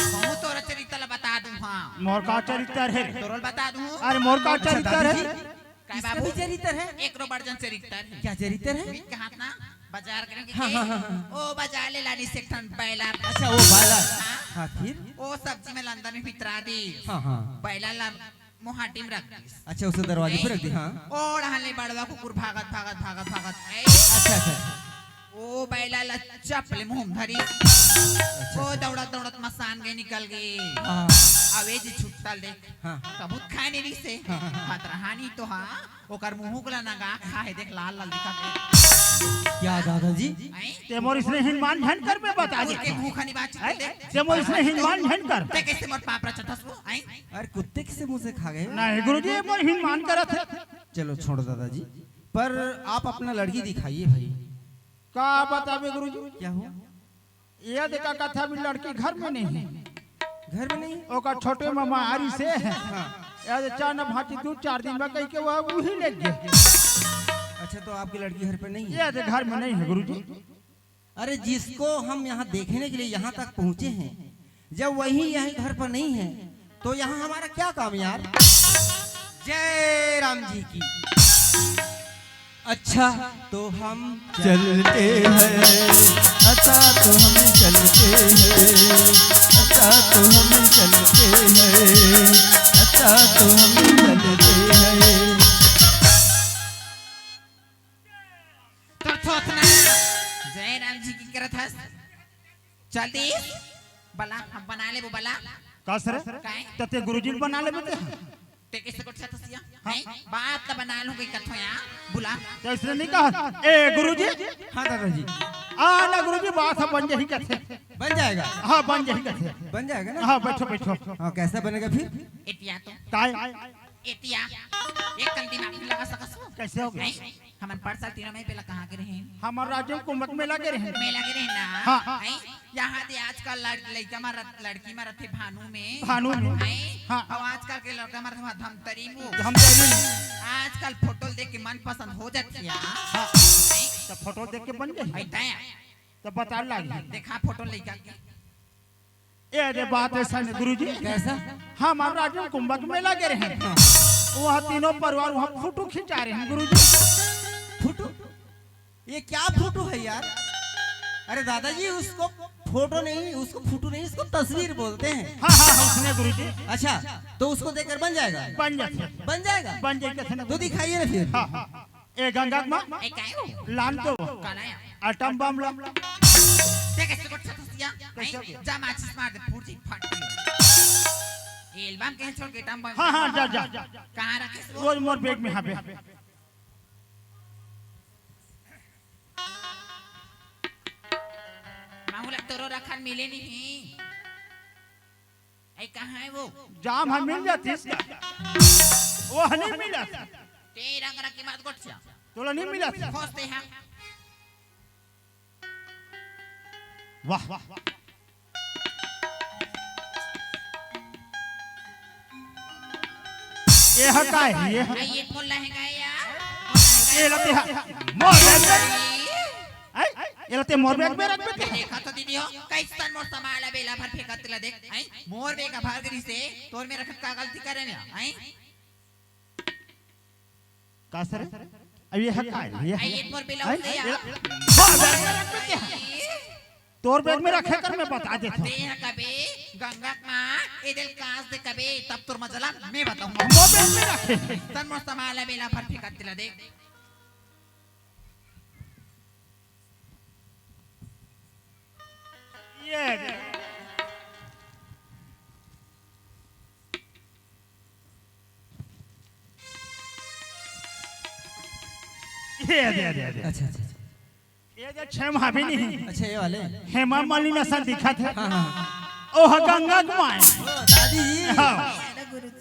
कहूँ तोर चरित्र ला बता दूँ, हाँ। मोर का चरित्र है? तोर ला बता दूँ। अरे, मोर का अच्छा, चरित्र है? दादी जी, काय इसका बाबू? भी चरित्र है? एकरो बड़ जन चरित्र है। क्या चरित्र है? बीच के हाथ ना, बाजार करेंगे हाँ, के? हाँ, हाँ, हाँ। ओ बाजार ले लानी से एक ठन बैला। अच्छा, वो बैला। हाँ। हाँ, फिर? ओ सब्जी में लंदन में भितरा दी। हाँ, हाँ। बैला ला मोहाटी में रख दी। अच्छा, उसे दरवाजे पे रख दी, हाँ। ओ डहन ले बड़वा कुकुर भागत, भागत, भागत, भागत। ए? अच्छा, अच्छा, अच्छा। ओ बैला ला चप ले मुंह धरी। अच्छा, ओ अच्छा। दौड़त, दौड़त मसान गए, निकल गए। हाँ। अवे जी छुट्टा ले। हाँ। कबूत खाए नहीं रही से। हाँ, हाँ, हाँ। खतरहानी तो हाँ, ओकर मुंह ला नंगा खा है, देख लाल लाल दिखा के। क्या दादाजी? हैं? ते मोर इसने हिनमान झन कर में बता दे। के मुंह खानी बात हैं? देख। ते मोर इसने हिनमान झन कर। ते कैसे मोर पाप रचत हस वो? हैं? अरे कुत्ते किसे मुंह से खा गए? नहीं गुरुजी, ये मोर हिनमान करत है। चलो छोड़ो दादाजी, पर आप अपना लड़की दिखाइए भाई। का बताबे गुरुजी? क्या हुआ? ये देखा कथा भी लड़की घर में नहीं है। घर में नहीं? ओकर छोटे मामा आरी से है। हाँ। ये दे चार न भांची दू चार दिन में कह के वो वही ले गए। अच्छा, तो आपकी लड़की घर पे नहीं है? ये दे घर में नहीं है गुरुजी। अरे, जिसको हम यहाँ देखने के लिए यहाँ तक पहुँचे हैं, जब वही यहाँ घर पर नहीं है, तो यहाँ हमारा क्या काम यार? जय राम जी की। अच्छा, तो हम चलते हैं, अच्छा तो हम चलते हैं, अच्छा तो हम चलते हैं, अच्छा तो हम चलते हैं। तोर थोथना जय राम जी की करत हस। चल दीस, बला, हम बना लेबो बला। का सर? काहे? त ते गुरुजी ल बना लेबे ते? ते कैसे गोठ सकत हस या? हाँ। हैं? बात त बना लूं, कई कथो या, बुला। त इसने नहीं कहा, "ए गुरुजी।" हाँ दादाजी। आ ना गुरुजी, बात ह बन जाही कथे। बन जाएगा? हाँ, बन जाही कथे। बन जाएगा ना? हाँ, बैठो, बैठो। हाँ, कैसा बनेगा फिर? एतिया तो। काय? एतिया, एक कन दिमाग में लगा सकस हो? कैसे हो गया? हैं? हमन परसों तीनों में पेला कहाँ के रहे? हमर राजिम कुंभ के मेला के रहे। मेला के रहे ना? हाँ। हैं? यहाँ दे आजकल लड़-, लड़का मरत, लड़की मरत हे भानु में। भानु में। हैं? हाँ। अउ आजकल के लड़का मरत हे धमतरी में। धमतरी में। आजकल फोटो ल देख के मन पसंद हो जाथे या। हाँ। हैं? त फोटो देख के बन जाही। ऐ तय। त बता लागी। देखा फोटो लइका के। ए दे बात ऐसा नहीं गुरुजी। कैसा? हमर राजिम कुंभ के मेला गे रहे हैं। वहाँ तीनों परिवार वहाँ फोटो खिंचा रहे हैं गुरुजी। फोटो? ये क्या फोटो है यार? अरे दादाजी, उसको फोटो नहीं, उसको फोटो नहीं, उसको तस्वीर बोलते हैं। हाँ, हाँ, हाँ, उसने गुरुजी। अच्छा, तो उसको देखकर बन जाएगा? बन जाथे। बन जाएगा? बन जाए, कैसे ना तो बन जाए? दिखाइए ना फिर। हाँ, हाँ। ए गंगा के माँ, ए, काय हो? लान तो वो। काला या? एटम बम ला। ते कैसे गोठ सकत हस या? कैसे हो गया? जा माचिस मार दे, फूट जाई, फट जाई। एल्बम के छोड़ के एटम बम। हाँ, हाँ, जा, जा। कहाँ रखे हस वो? वो मोर बैग में, हाँ, बे। माहू ला तोरो रखन मिले नहीं। ए, कहाँ है वो? जाम ह मिल जातिस। वो ह नहीं मिलत। ते रंग रंग की मत गोठिया। तोला नहीं मिलत। खोजते हैं। वाह। ये ह का है, ये ह? ए, ये मोर लहंगा है यार। मोर लहंगा ये लते ह। मोर लहंगा। ए? ए, ए लते मोर बैग में रख दे। देखा तो दीदी हो, कैसन मोर सामान ला बेला भर फेंकत ला देख, हैं? मोर बैग भर गई से, तोर में रखत का गलती करे ना, हैं? का सर? अब ये ह का है? ये ह? ए, ये मोर बेला हैं? उसे ए, यार। ए, मोर बैग में रख दे। तोर बैग में रखे कर मैं बता देता हूँ। अरे, यहाँ कबे गंगा के माँ, ए दिल कांस दे कबे, तब तोर मजा ला मैं बताऊंगा। मोबाइल में रखे। तन मोर सामान ला बेला भर फेंकत दिला देख। ये दे। ये दे, दे, दे। अच्छा, अच्छा, अच्छा। ये जो छेम हावी नहीं। अच्छा, ये वाले। हेमा मालिनी असन दिखत हे। हाँ, हाँ, हाँ। ओह गंगा के माय। ओ, दादी जी। हाँ।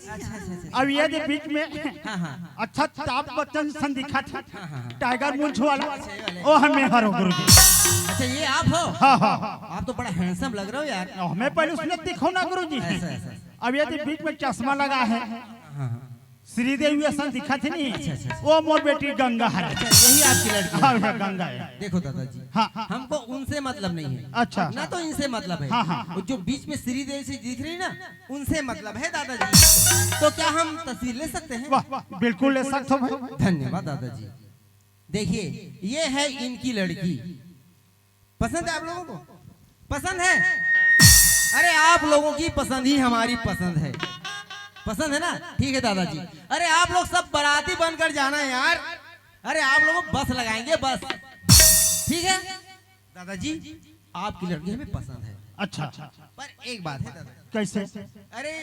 अच्छा, अच्छा, अच्छा। अब ये दे बीच में हाँ, हाँ। अच्छा, अमिताभ बच्चन सन दिखत हे। हाँ, हाँ, हाँ। टाइगर मूंछ वाला। अच्छा, ये वाले। ओह मैं हरों गुरुजी। अच्छा, ये आप हो? हाँ, हाँ। आप तो बड़ा handsome लग रहे हो यार। ओह मैं पहले उसने दिखो ना गुरुजी। ऐसा, ऐसा। अब ये दे बीच में चश्मा लगा हे। हाँ, हाँ। श्रीदेवी असन दिखत हे नहीं? अच्छा, अच्छा, अच्छा। वो मोर बेटी गंगा हे। अच्छा, यही आपकी लड़की है? हाँ, भैया, गंगा है। देखो दादाजी, हाँ, हाँ। हमको उनसे मतलब नहीं है। अच्छा। ना तो इनसे मतलब है। हाँ, हाँ, हाँ। वो जो बीच में श्रीदेवी से दिख रही ना, उनसे मतलब है दादाजी। तो क्या हम तस्वीर ले सकते हैं? वाह, वाह, बिल्कुल ले सकते हो भाई। धन्यवाद दादाजी। देखिए, ये है इनकी लड़की। पसंद है आप लोगों को? पसंद है? अरे, आप लोगों की पसंद ही हमारी पसंद है। पसंद है ना? ठीक है दादाजी। अरे, आप लोग सब बाराती बनकर जाना है यार। अरे, आप लोगों को बस लगाएंगे, बस। ठीक है दादाजी, आपकी लड़की हमें पसंद है। अच्छा। पर एक बात है दादा। कैसे? अरे,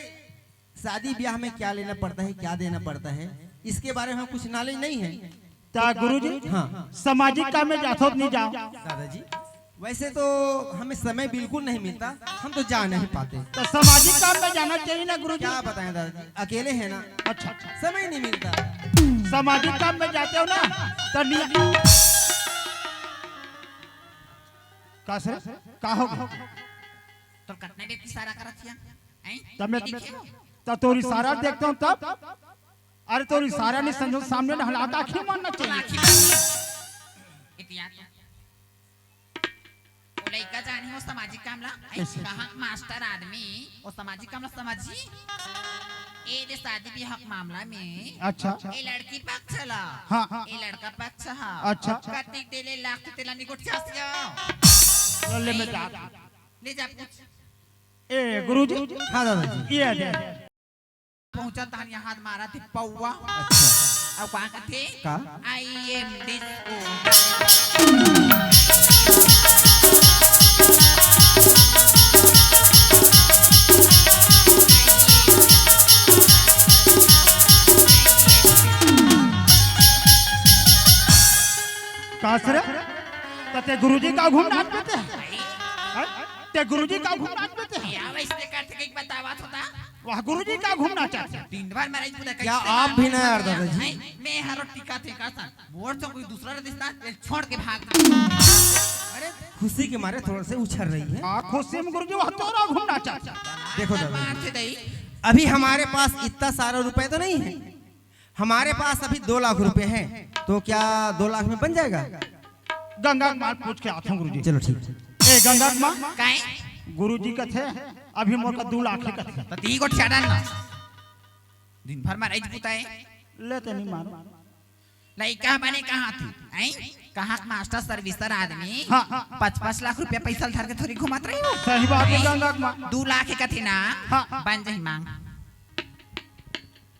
शादी ब्याह में क्या लेना पड़ता है, क्या देना पड़ता है, इसके बारे में कुछ knowledge नहीं है। ता गुरुजी, हाँ। सामाजिक काम में जाथो नहीं जाओ? दादाजी, वैसे तो हमें समय बिल्कुल नहीं मिलता, हम तो जा नहीं पाते। तो सामाजिक काम में जाना चाहिए ना गुरुजी। क्या बताएं दादाजी, अकेले हैं ना। अच्छा। समय नहीं मिलता। सामाजिक काम में जाते हो ना, तो नहीं। का सर? का हो गया? तो कतना देर इशारा करत हिया? हैं? तब मैं, नहीं देखे हो? तब तोर इशारा देखता हूँ तब। अरे तोर इशारा नहीं समझो, सामने ना हला के आँखी मारना चाहिए। आँखी मार। इतिया तो। वो लइका जानी हो सामाजिक काम ला? हैं? कैसे? कहाँ मास्टर आदमी, वो सामाजिक काम ला समझी? ए दे शादी ब्याह के मामला में। अच्छा। ए लड़की पक्ष ला। हाँ, हाँ। ए लड़का पक्ष हा। अच्छा। कतिक दे ले लाख तेला निकोट चासिया। ले, ले, मैं जा। ले जा पूछ। ए गुरुजी। हाँ दादाजी। ये दे। पहुंचा तान यहाँ मारा थे पौवा। अच्छा। अब का कथे? का? I am disco। का सर? त ते गुरुजी का घूम नाच पे ते? हैं? ते गुरुजी का घूम नाच पे ते? या वैसे करते कहीं बतावा होता? वाह, गुरुजी का घूम नाच पे? दिन भर में रही पूरा क्या कैसे आप भी ना यार दादाजी? हैं? मैं हर रोटी का थे का सा। मोर तो कोई दूसरा रहता, ये छोड़ के भाग। अरे, खुशी के मारे थोड़ा से उछल रही है। हाँ, खुशी में गुरुजी वह तोरा घूम नाच पे। देखो दादा, मार थे दई। अभी हमारे पास इतना सारा रुपए तो नहीं है। हमारे पास अभी दो लाख रुपए हैं, तो क्या दो लाख में बन जाएगा? गंगा के माँ पूछ के आथों गुरुजी। चलो ठीक। ए गंगा के माँ, काहे? गुरुजी कथे अभी मोर का दो लाख ही कथे। तो ती गोठिया डाल ना। दिन भर में रही पुताए। ले ते नहीं मारो। लइका बने कहाँ थी? हैं? कहाँ के मास्टर सर्विसर आदमी? हाँ, हाँ। पाँच पाँच लाख रुपया पैसा धर के थोड़ी घुमात रही हो। सही बात है गंगा के माँ। दो लाख ही कथे ना। हाँ। बन जाही मांग।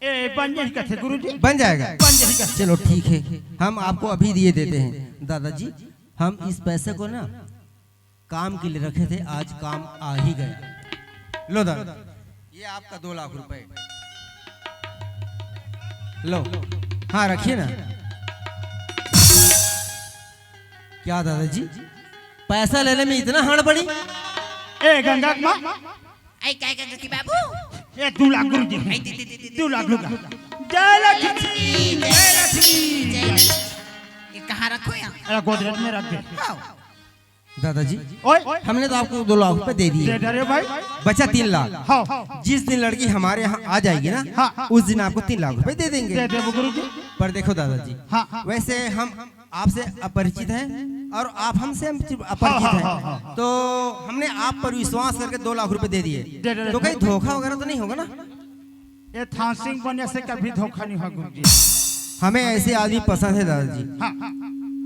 ए, बन जाही कथे गुरुजी। बन जाएगा? बन जाही कथे। चलो ठीक है, हम आपको अभी दिए देते हैं। दादाजी, हम इस पैसे को ना काम के लिए रखे थे, आज काम आ ही गया। लो दादा, ये आपका दो लाख रुपए। लो, हाँ रखिए ना। क्या दादाजी, पैसा लेने में इतना हड़बड़ी? ए गंगा के माँ, आई काय का की बाबू? ए, दो लाख गुरुजी। आई दे, दे, दे, दे, दे। दो लाख रुपया। जय लक्ष्मी, जय लक्ष्मी। जय लक्ष्मी। ये कहाँ रखो यहाँ? अरे, गोदरेज में रख दे। आओ। दादाजी, ओए। हमने तो आपको दो लाख रुपए दे दिए। दे दे रे भाई। बचा तीन लाख। हाँ। जिस दिन लड़की हमारे यहाँ आ जाएगी ना, हाँ। उस दिन आपको तीन लाख रुपए दे देंगे। दे दे वो गुरुजी। पर देखो दादाजी, हाँ, हाँ। वैसे हम आपसे अपरिचित हैं और आप हमसे हम अपरिचित हाँ, हाँ, हैं। हाँ, हाँ, हाँ। तो हमने आप पर विश्वास करके दो लाख रुपए दे दिए। दे, दे, दे। तो कहीं धोखा वगैरह तो नहीं होगा ना? ये थान सिंह बने से कभी धोखा नहीं हुआ गुरुजी। हमें ऐसे आदमी पसंद है दादाजी। हाँ, हाँ।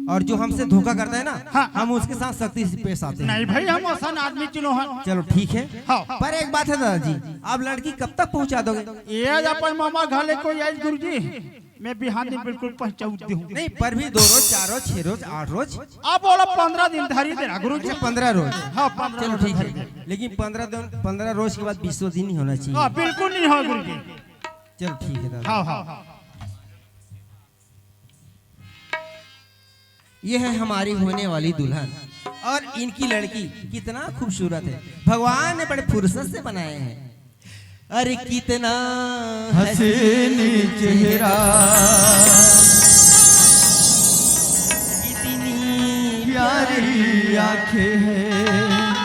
और जो हमसे धोखा करता है ना, हाँ। हम उसके साथ सख्ती से पेश आते हैं। नहीं भाई, हम असन आदमी चिन्हो हन। चलो ठीक है। हाँ। पर एक बात है दादाजी, आप लड़की कब तक पहुंचा दोगे? ये अपन मामा घर ले कोई आइस गुरुजी, मैं बिहान दिन बिल्कुल पहुंचा दूं। नहीं, पर भी दो रोज, चार रोज, छह रोज, आठ रोज। आप बोला पंद्रह दिन धरी दे रहा गुरुजी। अच्छा, पंद्रह रोज। हाँ, पंद्रह चलो रोज ठीक धरी है, दे। लेकिन पंद्रह दिन, पंद्रह रोज के बाद बीसों दिन ही होना चाहिए। हाँ, बिल्कुल नहीं हो गुरुजी। चलो ठीक है दादा। हाँ, हाँ। ये है हमारी होने वाली दुल्हन और इनकी लड़की कितना खूबसूरत है, भगवान ने बड़े फुर्सत से बनाए हैं। अरे कितना हसीन चेहरा, कितनी प्यारी आंखें हैं,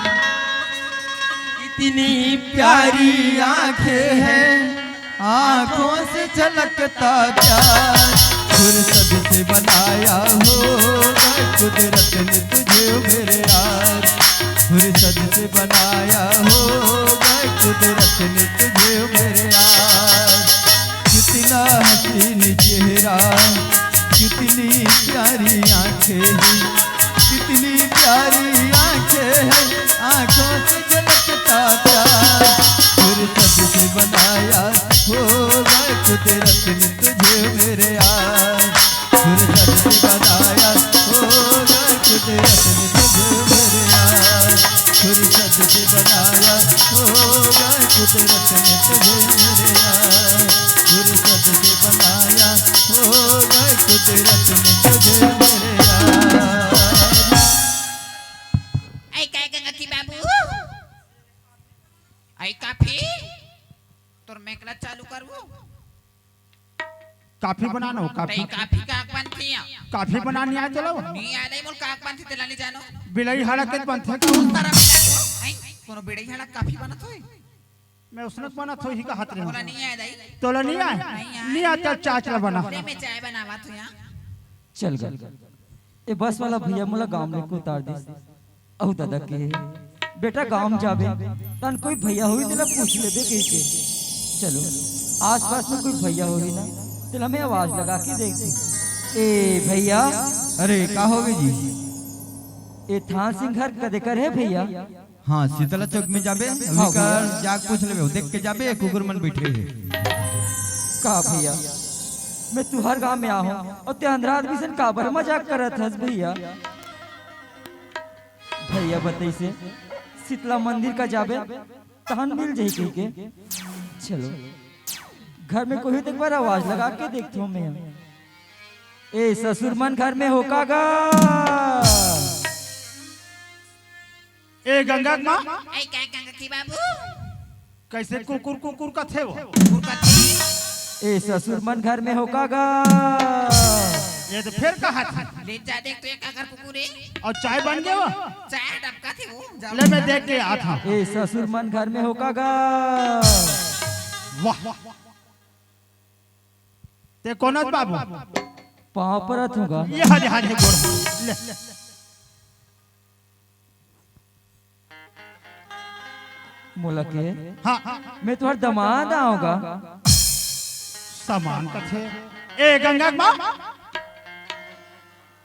कितनी प्यारी आंखें हैं, आंखों से झलकता प्यार, फुर्सत से बनाया होगा कुदरत ने तुझे मेरे यार, फुर्सत से बनाया होगा कुदरत ने तुझे मेरे यार। कितना हसीन चेहरा, कितनी प्यारी आंखें हैं, कितनी प्यारी आंखें हैं, आंखों से झलकता प्यार, फुर्सत से बनाया होगा कुदरत ने तुझे मेरे यार, फुर्सत से बनाया होगा कुदरत ने तुझे मेरे यार, फुर्सत से बनाया होगा कुदरत ने तुझे मेरे यार, फुर्सत से बनाया होगा कुदरत ने तुझे मेरे यार। ऐ काय गंगा की बाबू, ऐ काफी, तोर मेकला चालू करबो। काफी बनाना हो, काफी। तई काफी का बनथे या? काफी बनानी आय तोला? नहीं आय दाई, मोला का बनथे तेला नहीं जानो। बिलई हाड़ा के बनथे। कौन तरह बिलई हो? हैं? कोनो बिलई हाड़ा काफी बनत होय? मैं उसने बनत होही का हाथ रे। मोला नहीं आय दाई। तोला नहीं आय? नहीं आय। नहीं आय त चाय ला बना। ले मैं चाय बनावत हों या। चल गा। ए बस वाला भैया मोला गांव लेके उतार दिस। अउ दादा के, "बेटा गांव जाबे, तन कोई भैया होही तेला पूछ लेबे," कहिके। चलो, आसपास में कोई भैया होही ना, तेला मैं आवाज लगा के देखथों। ए भैया। अरे का होगे जी? ए थान सिंह घर कदे कर हे भैया? हाँ, शीतला चौक में जाबे, अभी हाँ, कर भैया। जाके पूछ लेबे, देख के जाबे, कुकुर मन बैठे हे। का भैया, मैं तुंहर गांव में आहों अउ ते अंधरा आदमी सन काबर मजाक करत हस भैया? भैया बतइसे शीतला मंदिर का जाबे, तहन मिल जाही कहिके। चलो, घर में कोई तो एक बार आवाज लगा के देखथों मैं। ए ससुर मन घर में हो का गा? ए गंगा के माँ। ऐ का गंगा की बाबू? कइसे कुकुर कुकुर कथे वो? कुकुर कथे? ए ससुर मन घर में हो का गा? ये तो फेर कहत हे। ले जा देख तो ये काकर कुकुर हे। अउ चाय बन गे वो? चाय डबकत हे वो। ले मैं देख के आत हों। ए ससुर मन घर में हो का गा? वाह। ते कोन अस बाबू? पाँव परत हों गा। ये हरे हरे गोड़। ले। मोला के? हाँ। मैं तुंहर दमाद आंव गा। समान कथे। ए गंगा के माँ,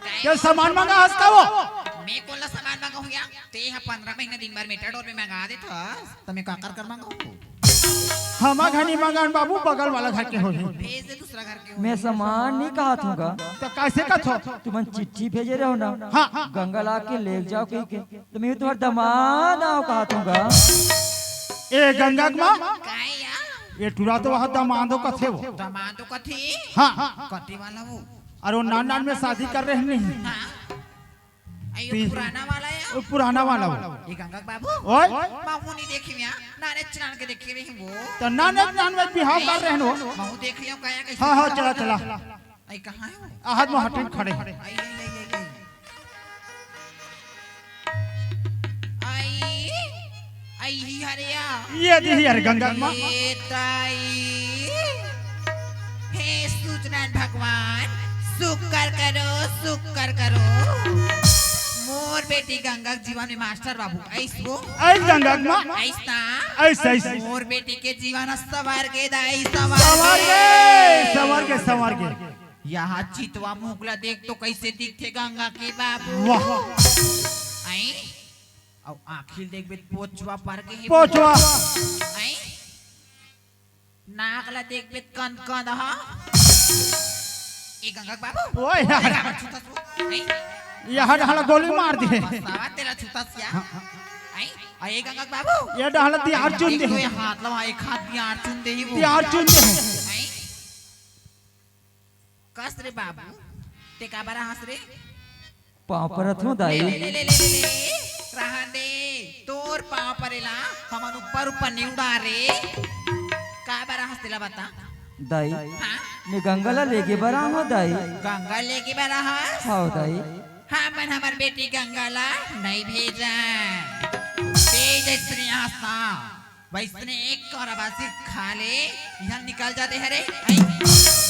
ते समान मंगा हस का वो? मैं कोन ला समान मंगा हों या? ते ह पंद्रह महीना दिन भर मेटाडोर में मंगा देथस, त मैं काकर कर मंगा हों? हमर घर नी मंगान बाबू, बगल वाला घर के होही। भेज दे दूसरा घर के होही। मैं समान नी कहत हों गा। त कइसे कथो? तुमन चिट्ठी भेजे रहेव ना, हाँ। गंगा ला के लेके जाव कहिके, त मैं तुंहर दमाद आंव कहत हों गा। ए गंगा के माँ, काय या? ए टुरा तो वहाँ दमादो कथे वो। दमादो कथे? हाँ। कथे वाला वो? अरे वो नान नान में शादी कर रहे नहीं। हाँ। अयो, पी- पुराना वाला या? वो पुराना वाला वो। ये गंगा के बाबू? ओए? महू नी देखे या, नाने चनान के देखे रहे वो। त नाने चनान में बिहाव कर रहे हो? महू देख लियो, काया कइसे हाँ, हाँ, चला, चला। आई कहाँ हे वो? आहत में हटिन खड़े। आई, आई, आई, आई, आई। आई, आई ही हरे या। ये दे ही हरे गंगा के माँ। ए ताई। हे सूचनान भगवान, शुक्र करो, शुक्र करो। मोर बेटी गंगा के जीवन में मास्टर बाबू, अइस वो? अइस गंगा के माँ। अइस ना? अइस, अइस। मोर बेटी के जीवन सवर गे दाई, सवर गे। सवर गे, सवर गे, सवर गे। यहाँ चितवा मुख ला देख तो कइसे दिखथे गंगा के बाबू। वाह। आई? अउ आँखी ल देखबे त पोचवा पर के हे। पोचवा। आई? नाक ला देखबे त कंद कंद ह। ए गंगा के बाबू। ओए यार। ए गंगा छूतस वो। आई? यहाँ डाला गोली मार दिए। बसावा तेला छूतस या। आई? आ ए गंगा के बाबू। ये डाला दियार चुन दे। तो ये हाथ ला, एक हाथ दियार चुन दे ही वो। दियार चुन दे। आई? कस रे बाबू, ते काबर हंस रे? पाँव परत हूँ दाई। ले, ले, ले, ले, ले, ले, रहन दे, तोर पाँव परे ला, हमन ऊपर, ऊपर नहीं उड़ा रे। काबर हंस तेला बता। दाई, हाँ? मैं गंगा ला लेगे बर आहूँ दाई। गंगा लेगे बर हंस? हाँ दाई। हमन हमर बेटी गंगा ला नहीं भेजा। ते जैसने हंसा, वैसने एक कौरा बासी खा ले, इहाँ निकल जाते हरे। आई।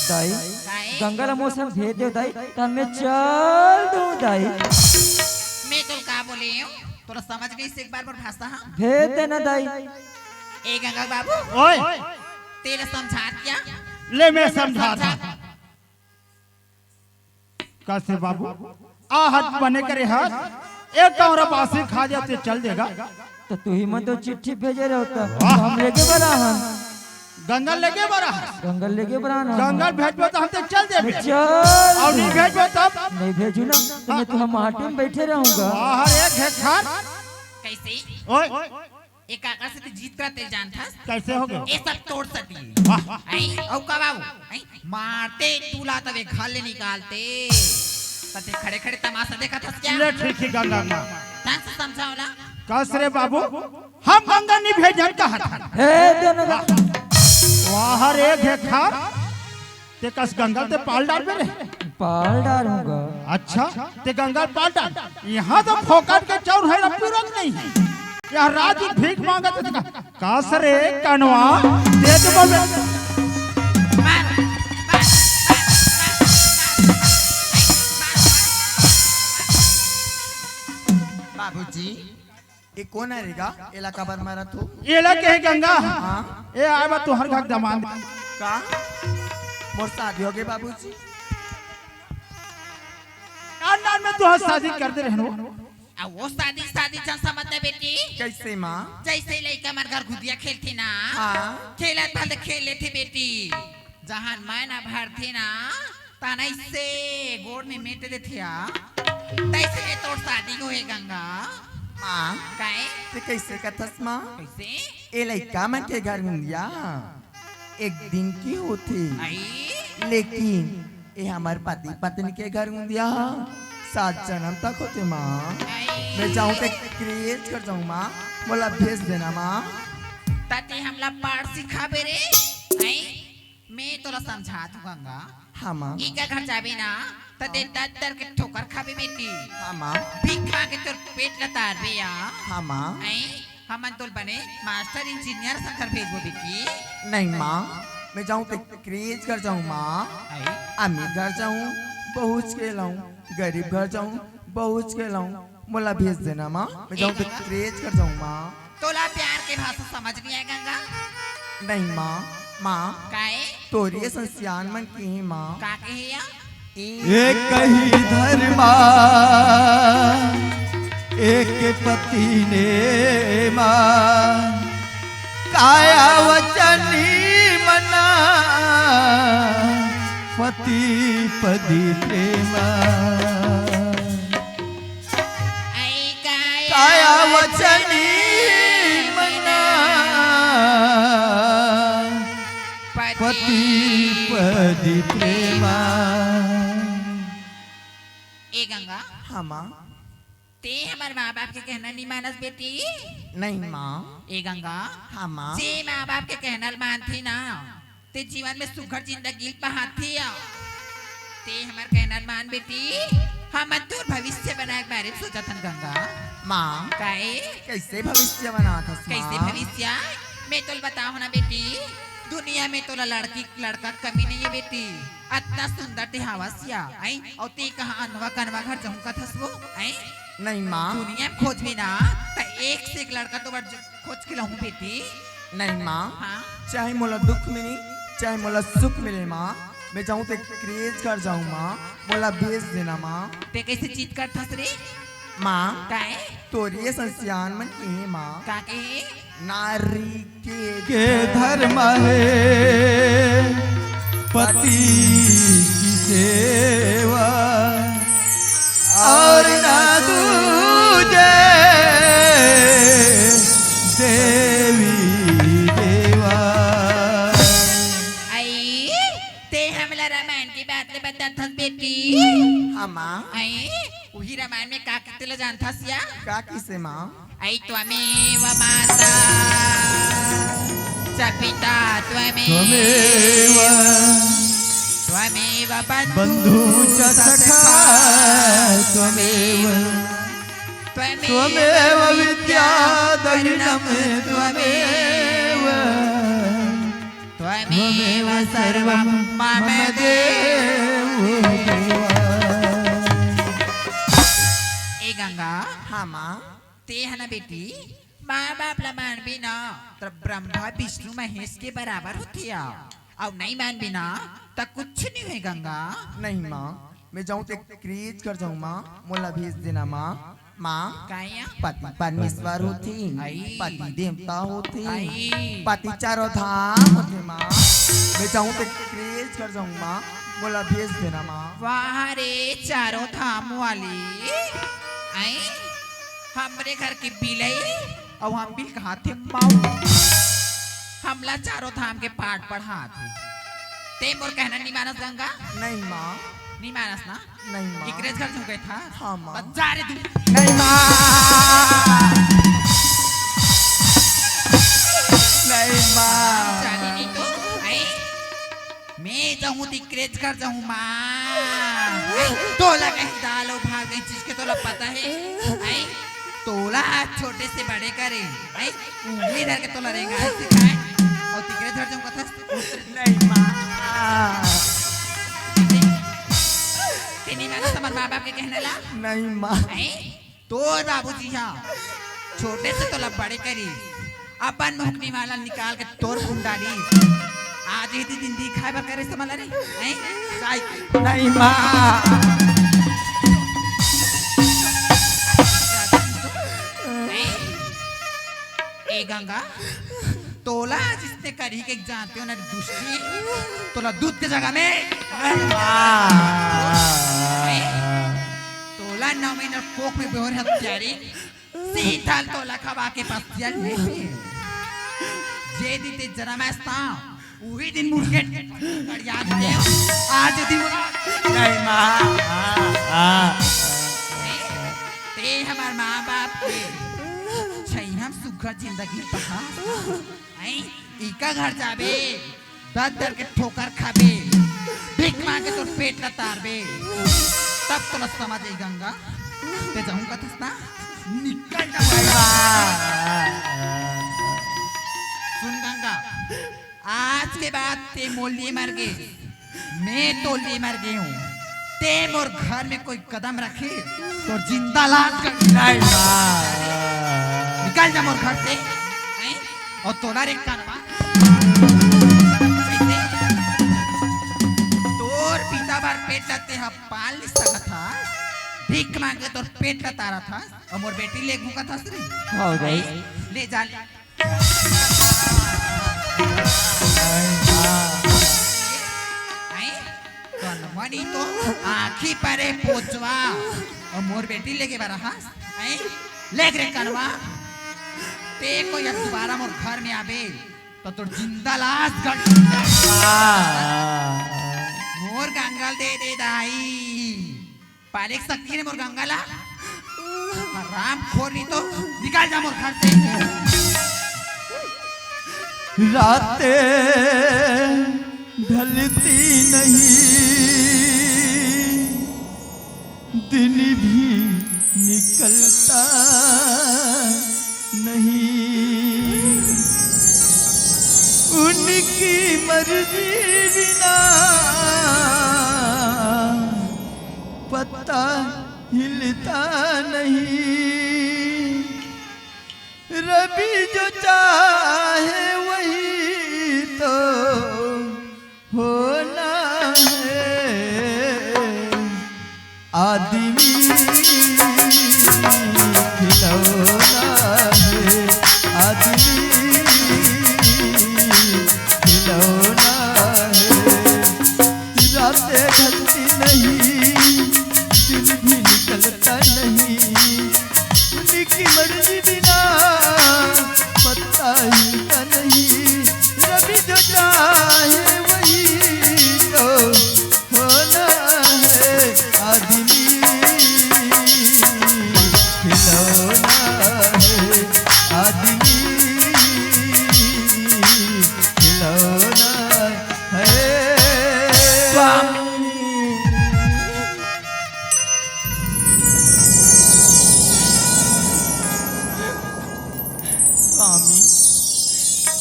दाई, काहे? गंगा ला मोर संग भेज दे दाई, त मैं चल दूँ दाई। मैं तो का बोले हूँ, तोला समझ गई से एक बार मोर भाषा, हाँ? भेज देना दाई। ए गंगा बाबू, ओए। तेला समझा दिया। ले मैं समझा था। समझा। कस रे बाबू, आहत बने करे हस, एक कौरा बासी खा जाते चल देगा। त तुही मन तो चिट्ठी भेजे रहो त वाह। हम लेगे बर आहन। गंगा लेगे बर आहन। गंगा लेगे बर आहन। गंगा भेजबे त हम ते चल देबे। मैं चल अउ नहीं दूँ। भेजबे तब? नहीं भेजू ना, त मैं तुँहर माटी में बैठे रहूँगा। वाह रे घेखार। कइसे? ओए। ए काका से ते जीत करा तेल जानथस? कइसे हो गयो? ए सब तोर सती। वाह। आई, अउ का बाबू? आई, मारते दूला तबे घर ले निकालते। त ते खड़े खड़े तमाशा देखत हस क्या? ले ठीक ही गंगा माँ। ढंग से समझाओ ना। कस रे बाबू, हम गंगा नहीं भेजन कहत हन। हे दोनों वाह। वाह रे घेखार। ते कस गंगा ते पाल डारबे रे? पाल डारूंगा। अच्छा, ते गंगा पाल डार। यहाँ तो फोकट के चाउर है, पूरत नहीं है। यहाँ रात दिन भीख मांगत है। कस रे कनवा, दे दे बोले। बाबूजी, ए कोन हरे गा? एला काबर मारत हो? एला कहे गंगा। हाँ। ए आए बा तुँहर घर दमांद। का? मोर शादी हो गए बाबूजी। नान नान में तुँहर शादी कर दे रहनो। आ वो शादी, शादी झन समझ ना बेटी। कइसे माँ? जइसे लइका मन घर गुदिया खेलथे ना। हाँ। खेलत भल खेल लेथे बेटी। जहाँ मैना भरथे ना, तहाँ अइसे गोड़ में मेट देथे आ। तइसे तोर शादी होहे गंगा। माँ, काहे? ते कइसे कथस माँ? कइसे? ए लइका मन के घर गुंदिया एक दिन के होथे। आई? लेकिन ए हमर पति पत्नी के घर गुंदिया सात जनम तक होथे माँ। आई? मैं जाहूँ ते क्रेज कर जाहूँ माँ, मोला भेज देना माँ। त ते हमला पाठ सिखाबे रे। आई? मैं तोला समझात हूँ गंगा। हाँ माँ। इकर घर जाबे ना, त ते दर दर के ठोकर खाबे बेटी। हाँ माँ। भीख मांग के तोर पेट ल तारबे या। हाँ माँ। आई, हमन तोल बने मास्टर इंजीनियर संग घर भेजबो बेटी। नहीं माँ, मैं जाहूँ ते क्रेज घर जाहूँ माँ। आई। अमीर घर जाहूँ, बहुत के लाऊं, गरीब घर जाहूँ, बहुत के लाऊं। मोला भेज देना माँ, मैं जाहूँ ते क्रेज घर जाहूँ माँ। तोला प्यार के भाषा समझ नहीं आए गंगा? नहीं माँ, माँ। काहे? तोर ये संसियान मन के हे माँ। का कहे या? एक ही धर्मा, एक पति ने माँ, काया वचनी मना, पति पदी प्रेमा। आई काया काया वचनी मना, पति पति पदी प्रेमा। ए गंगा, हाँ माँ। ते हमर माँ बाप के कहना नहीं मानस बेटी। नहीं माँ। ए गंगा, हाँ माँ। जे माँ बाप के कहना ल मानथे ना, ते जीवन में सुघर जिंदगी पाथे या। ते हमर कहना ल मान बेटी, हमन तोर भविष्य बनाए के बारे में सोचत हन गंगा। माँ, काहे? कइसे भविष्य बनात हस कइसे माँ? भविष्य? मैं तोल बताहूँ ना बेटी, दुनिया में तोला लड़की लड़का के कमी नहीं है बेटी। अतना सुंदर ते हवस या, आई? अउ ते कहाँ अनवा कनवा घर जाहूँ कथस वो, आई? नहीं माँ। दुनिया में खोजबे ना, त एक से एक लड़का तो बड़ खोज के लाहूँ बेटी। नहीं माँ, हाँ? चाहे मोला दुख मिले, चाहे मोला सुख मिले माँ, मैं जाहूं ते क्रेज कर जाहूं माँ, मोला भेज देना माँ। ते कैसे चित करथस रे? माँ, काय? तोर ये संसियान मन के हे माँ। का के हे? नारी के के धर्म हे पति की सेवा और ना दूजे देवी देवा। आई, ते हमला रामायण की बात ले बताथस बेटी। हाँ माँ। आई, उही रामायण में का किते ले जानथस या? का किसे माँ? आई त्वमेव माता च पिता त्वमेव त्वमेव बन्धु बन्धु च सखा त्वमेव त्वमेव त्वमेव विद्या विद्या द्रविणं द्रविणं त्वमेव त्वमेव त्वमेव सर्वं सर्वं मम मम देव देव। ए गंगा, हाँ माँ। ते ह ना बेटी, माँ बाप ला मानबे ना, त ब्रह्मा विष्णु महेश के बराबर होथे या। अउ नहीं मानबे ना, त कुछ नहीं होय गंगा। नहीं माँ, मैं जाहूं ते क्रेज कर जाहूं माँ, मोला भेज देना माँ। माँ, काय या? पति परमेश्वर होथे, आई। पति देवता होथे, आई। पति चारों धाम होथे माँ। मैं जाहूं ते क्रेज कर जाहूं माँ, मोला भेज देना माँ। वाह रे चारों धाम वाली, आई। हमरे घर के बिलई अउ हम बिल कहाथे माऊ। हमला चारों धाम के पाठ पढ़ाथे। ते मोर कहना नी मानस गंगा? नहीं माँ। नी मानस ना? नहीं माँ। इकरेज घर झुके था? हाँ माँ। बस जा रे तू। नहीं माँ। नहीं माँ। जानी नहीं तो, आई। मैं जाहूं त इकरेज घर जाहूं माँ। हैं? तोला कहीं दाल अउ भात कहीं चीज के तोला पता हे? हैं? तोला आज छोटे से बड़े करे, हैं? उंगली धर के तोला रेंगाय सिखाय। अउ त इकरेज घर जाहूं कथस? नहीं माँ। ते नहीं मानस हमर माँ बाप के कहना ला? नहीं माँ। हैं? तोर बाबूजी हा छोटे से तोला बड़े करिस, अपन मुहकनी वाला निकाल के तोर फुंडारिस। आज ही दिन दिखाय बर करिस त मला रे, हैं? साई। नहीं माँ। हैं? ए गंगा, तोला जिसने करी के जानते हो ना दुष्टी, तोला दूध के जगह में नहीं माँ। तोला नौ महीना कोख में बेहोर हत्यारी, सीधा तोला खवा के पसिया ले। जे दिन ते जन्म आस्ता, उही दिन मुर्गे कड़िया दे। आज दिन नहीं माँ। ते हमर माँ बाप के छैहम सुखा जिंदगी पहा। आई, इका घर जाबे, दर दर के ठोकर खाबे, भीख मांग के तोर पेट ला तारबे, तब तोला समझ आई गंगा। ते जाहूं कथस ना, निकल जा भाई। सुन गंगा, आज के बाद ते मोर लिए मर गे, मैं तोर लिए मर गे हूं। ते मोर घर में कोई कदम रखे, तोर जिंदा लाश कर। नहीं माँ। निकल जा मोर घर से, हैं? अउ तोला रे कनवा, तोर पिता बर पेट ला ते ह पाल नहीं सकत हा, भीख मांग के तोर पेट ला तारत हा, अउ मोर बेटी ले घूंकत हस रे। हाँ, भाई। ले जा, ले। हैं? कनवा नहीं तो आँखी परे पोचवा। अउ मोर बेटी लेगे बर हस? हैं? लेग रे कनवा। ते कोई अब दोबारा मोर घर में आबे, त तोर जिंदा लाश गड़। मोर गंगा ल दे दे दाई। पाले के शक्ति हे मोर गंगा ला। हराम खोर नहीं तो निकल जा मोर घर से। रातें ढलती नहीं, दिन भी निकलता नहीं, उनकी मर्जी बिना पत्ता हिलता नहीं। रबी जो चाहे वही तो होना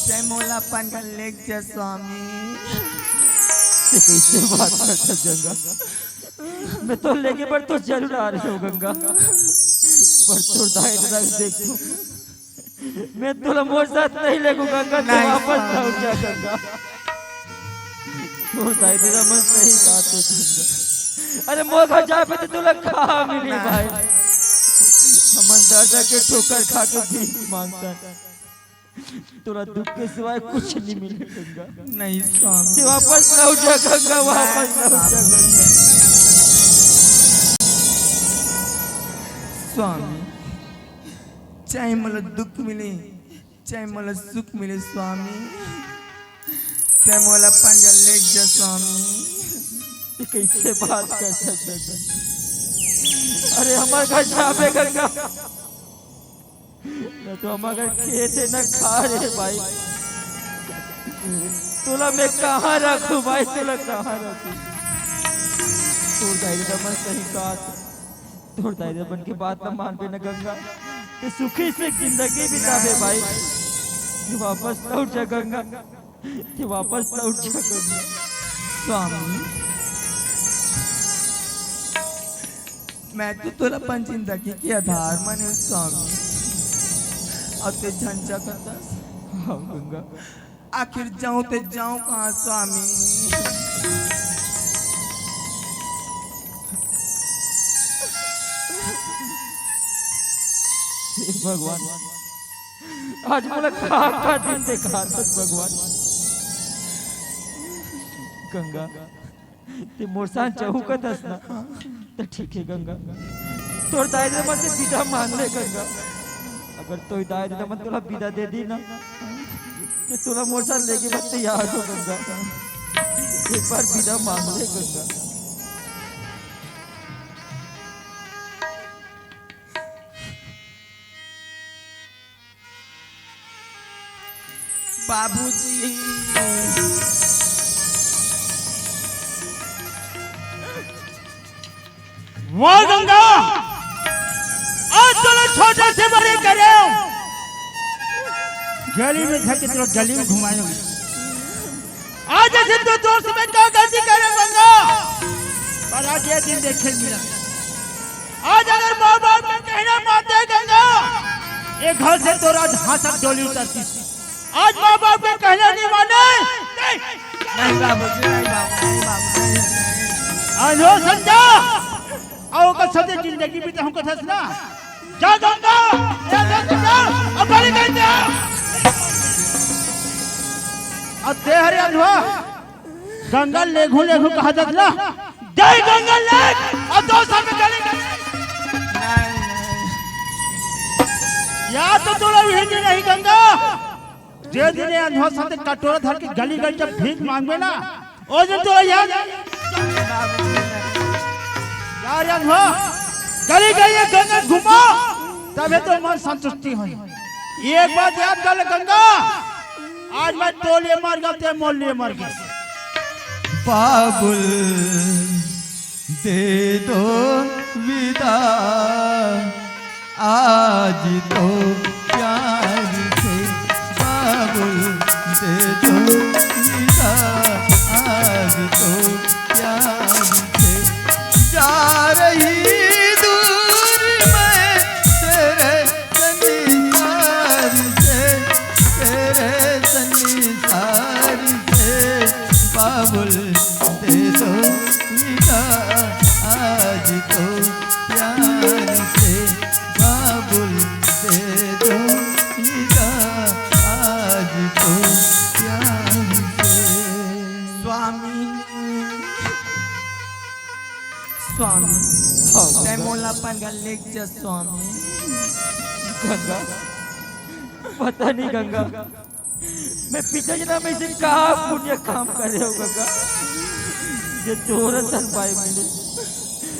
तैं मोला अपन घर लेग जा स्वामी। तैं कइसे बात करथस गंगा? मैं तोर लेगे बर तो जरूर आ रहे हों गंगा, पर तोर दाई ददा देख तो, मैं तोला मोर साथ नहीं लेगूं गंगा, तैं नहीं वापस स्वामी। लौट जा गंगा। तोर दाई ददा मन सही कहाथे गंगा। अरे मोर घर जाबे त तोला का मिली भाई? हमन दर दर के ठोकर खा के भीख मांगथन, तोला दुख के सिवाय कुछ नहीं मिले गंगा। नहीं स्वामी। तैं वापस लौट जा गंगा, वापस लौट जा गंगा। स्वामी, चाहे मोला दुख मिले, चाहे मोला सुख मिले स्वामी, तैं मोला अपन घर लेग जा स्वामी। तैं कइसे बात करथस गंगा? अरे हमर घर जाबे गंगा, ना तो हमर घर खेत हे ना खार हे भाई। तोला मैं कहाँ रखूं भाई, तोला कहाँ रखूं? तोर दाई ददा मन सही कहाथे। तोर दाई ददा मन के बात ला मानबे ना गंगा, तैं सुखी से जिंदगी बिताबे भाई। तैं वापस लौट जा गंगा, तैं वापस लौट जा गंगा। स्वामी, मैं तो तोला अपन जिंदगी के आधार माने हंव स्वामी, अउ तैं झंझट करथस। हाँ गंगा। आखिर जाऊं तैं जाऊं कहाँ स्वामी? हे भगवान, आज मोला का, का दिन देखाथस भगवान। गंगा, तैं मोर साथ जाहूं कथस ना, त ठीक हे गंगा, तोर दाई ददा मन से बिदा मांग ले गंगा। अगर तोर दाई ददा मन तोला बिदा दे दिही ना, त तोला मोर साथ लेगे बर तैयार हों गंगा। एक बार बिदा मांग ले गंगा। बाबूजी। वाह गंगा, आज तोला छोटे से बड़े करे हंव। गली में धके तोला गली में घुमाए हंव। आज अइसे तो तोर से मैं का गलती करे हंव गंगा, पर आज ये दिन देखे मिला। आज अगर माँ बाप के कहना मानते गंगा, ये घर से तोर आज हाथ डोली उतरतिस। आज माँ बाप के कहना नहीं माने। नहीं। नहीं बाबूजी, नहीं बाबू, नहीं बाबू, नहीं, नहीं। अरे समझा, अउ ओकर साथे जिंदगी बिताहूं कथस ना। जा गंगा, जा, जा, जा, जा, अब बलि कर दे। अब तैं हरे अंधवा, गंगा लेगहूं लेगहूं कहाथस ना। जय गंगा लेग, अब दो साल में गली गली। या तो तोला उही दिन आही गंगा, जे दिन ये अंधवा साथे कटोरा धर के गली गली जब भीख मांगबे ना, ओ दिन तोला याद आही। यार अंधवा, गली गली ये गंगा घूमो, तभे तो मन संतुष्टि होही। एक बात याद कर ले गंगा, आज मैं तोर लिए मर गेंव, तैं मोर लिए मर गेस। बाबुल दे दो विदा, आज तो प्यार से बाबुल दे दो विदा, आज तो प्यार से जा रही दूर मैं तेरे संसार से, तेरे संसार से बाबुल दे दो विदा, आज तो प्यार से बाबुल दे दो विदा, आज तो प्यार से। स्वामी, स्वामी, हाँ, तैं गंगा। मोला अपन घर लेग जा स्वामी। गंगा, पता नहीं गंगा, मैं पिछले जनम में अइसे का पुण्य काम करे हंव गंगा, जे तोर असन बाई मिले।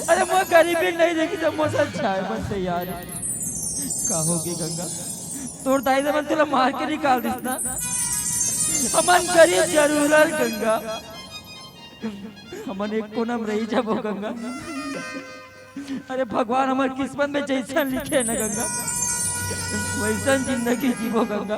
अरे मोर गरीबी नहीं देखिस त मोर साथ जाए बर तैयार हे। का होगे गंगा, तोर दाई ददा मन तोला मार के निकाल दिस ना। हमन गरीब जरूर हन गंगा, हमन एक कोना में रही जाबो गंगा। अरे भगवान हमर किस्मत में जइसन लिखे हे ना गंगा, वइसन जिंदगी जीबो गंगा।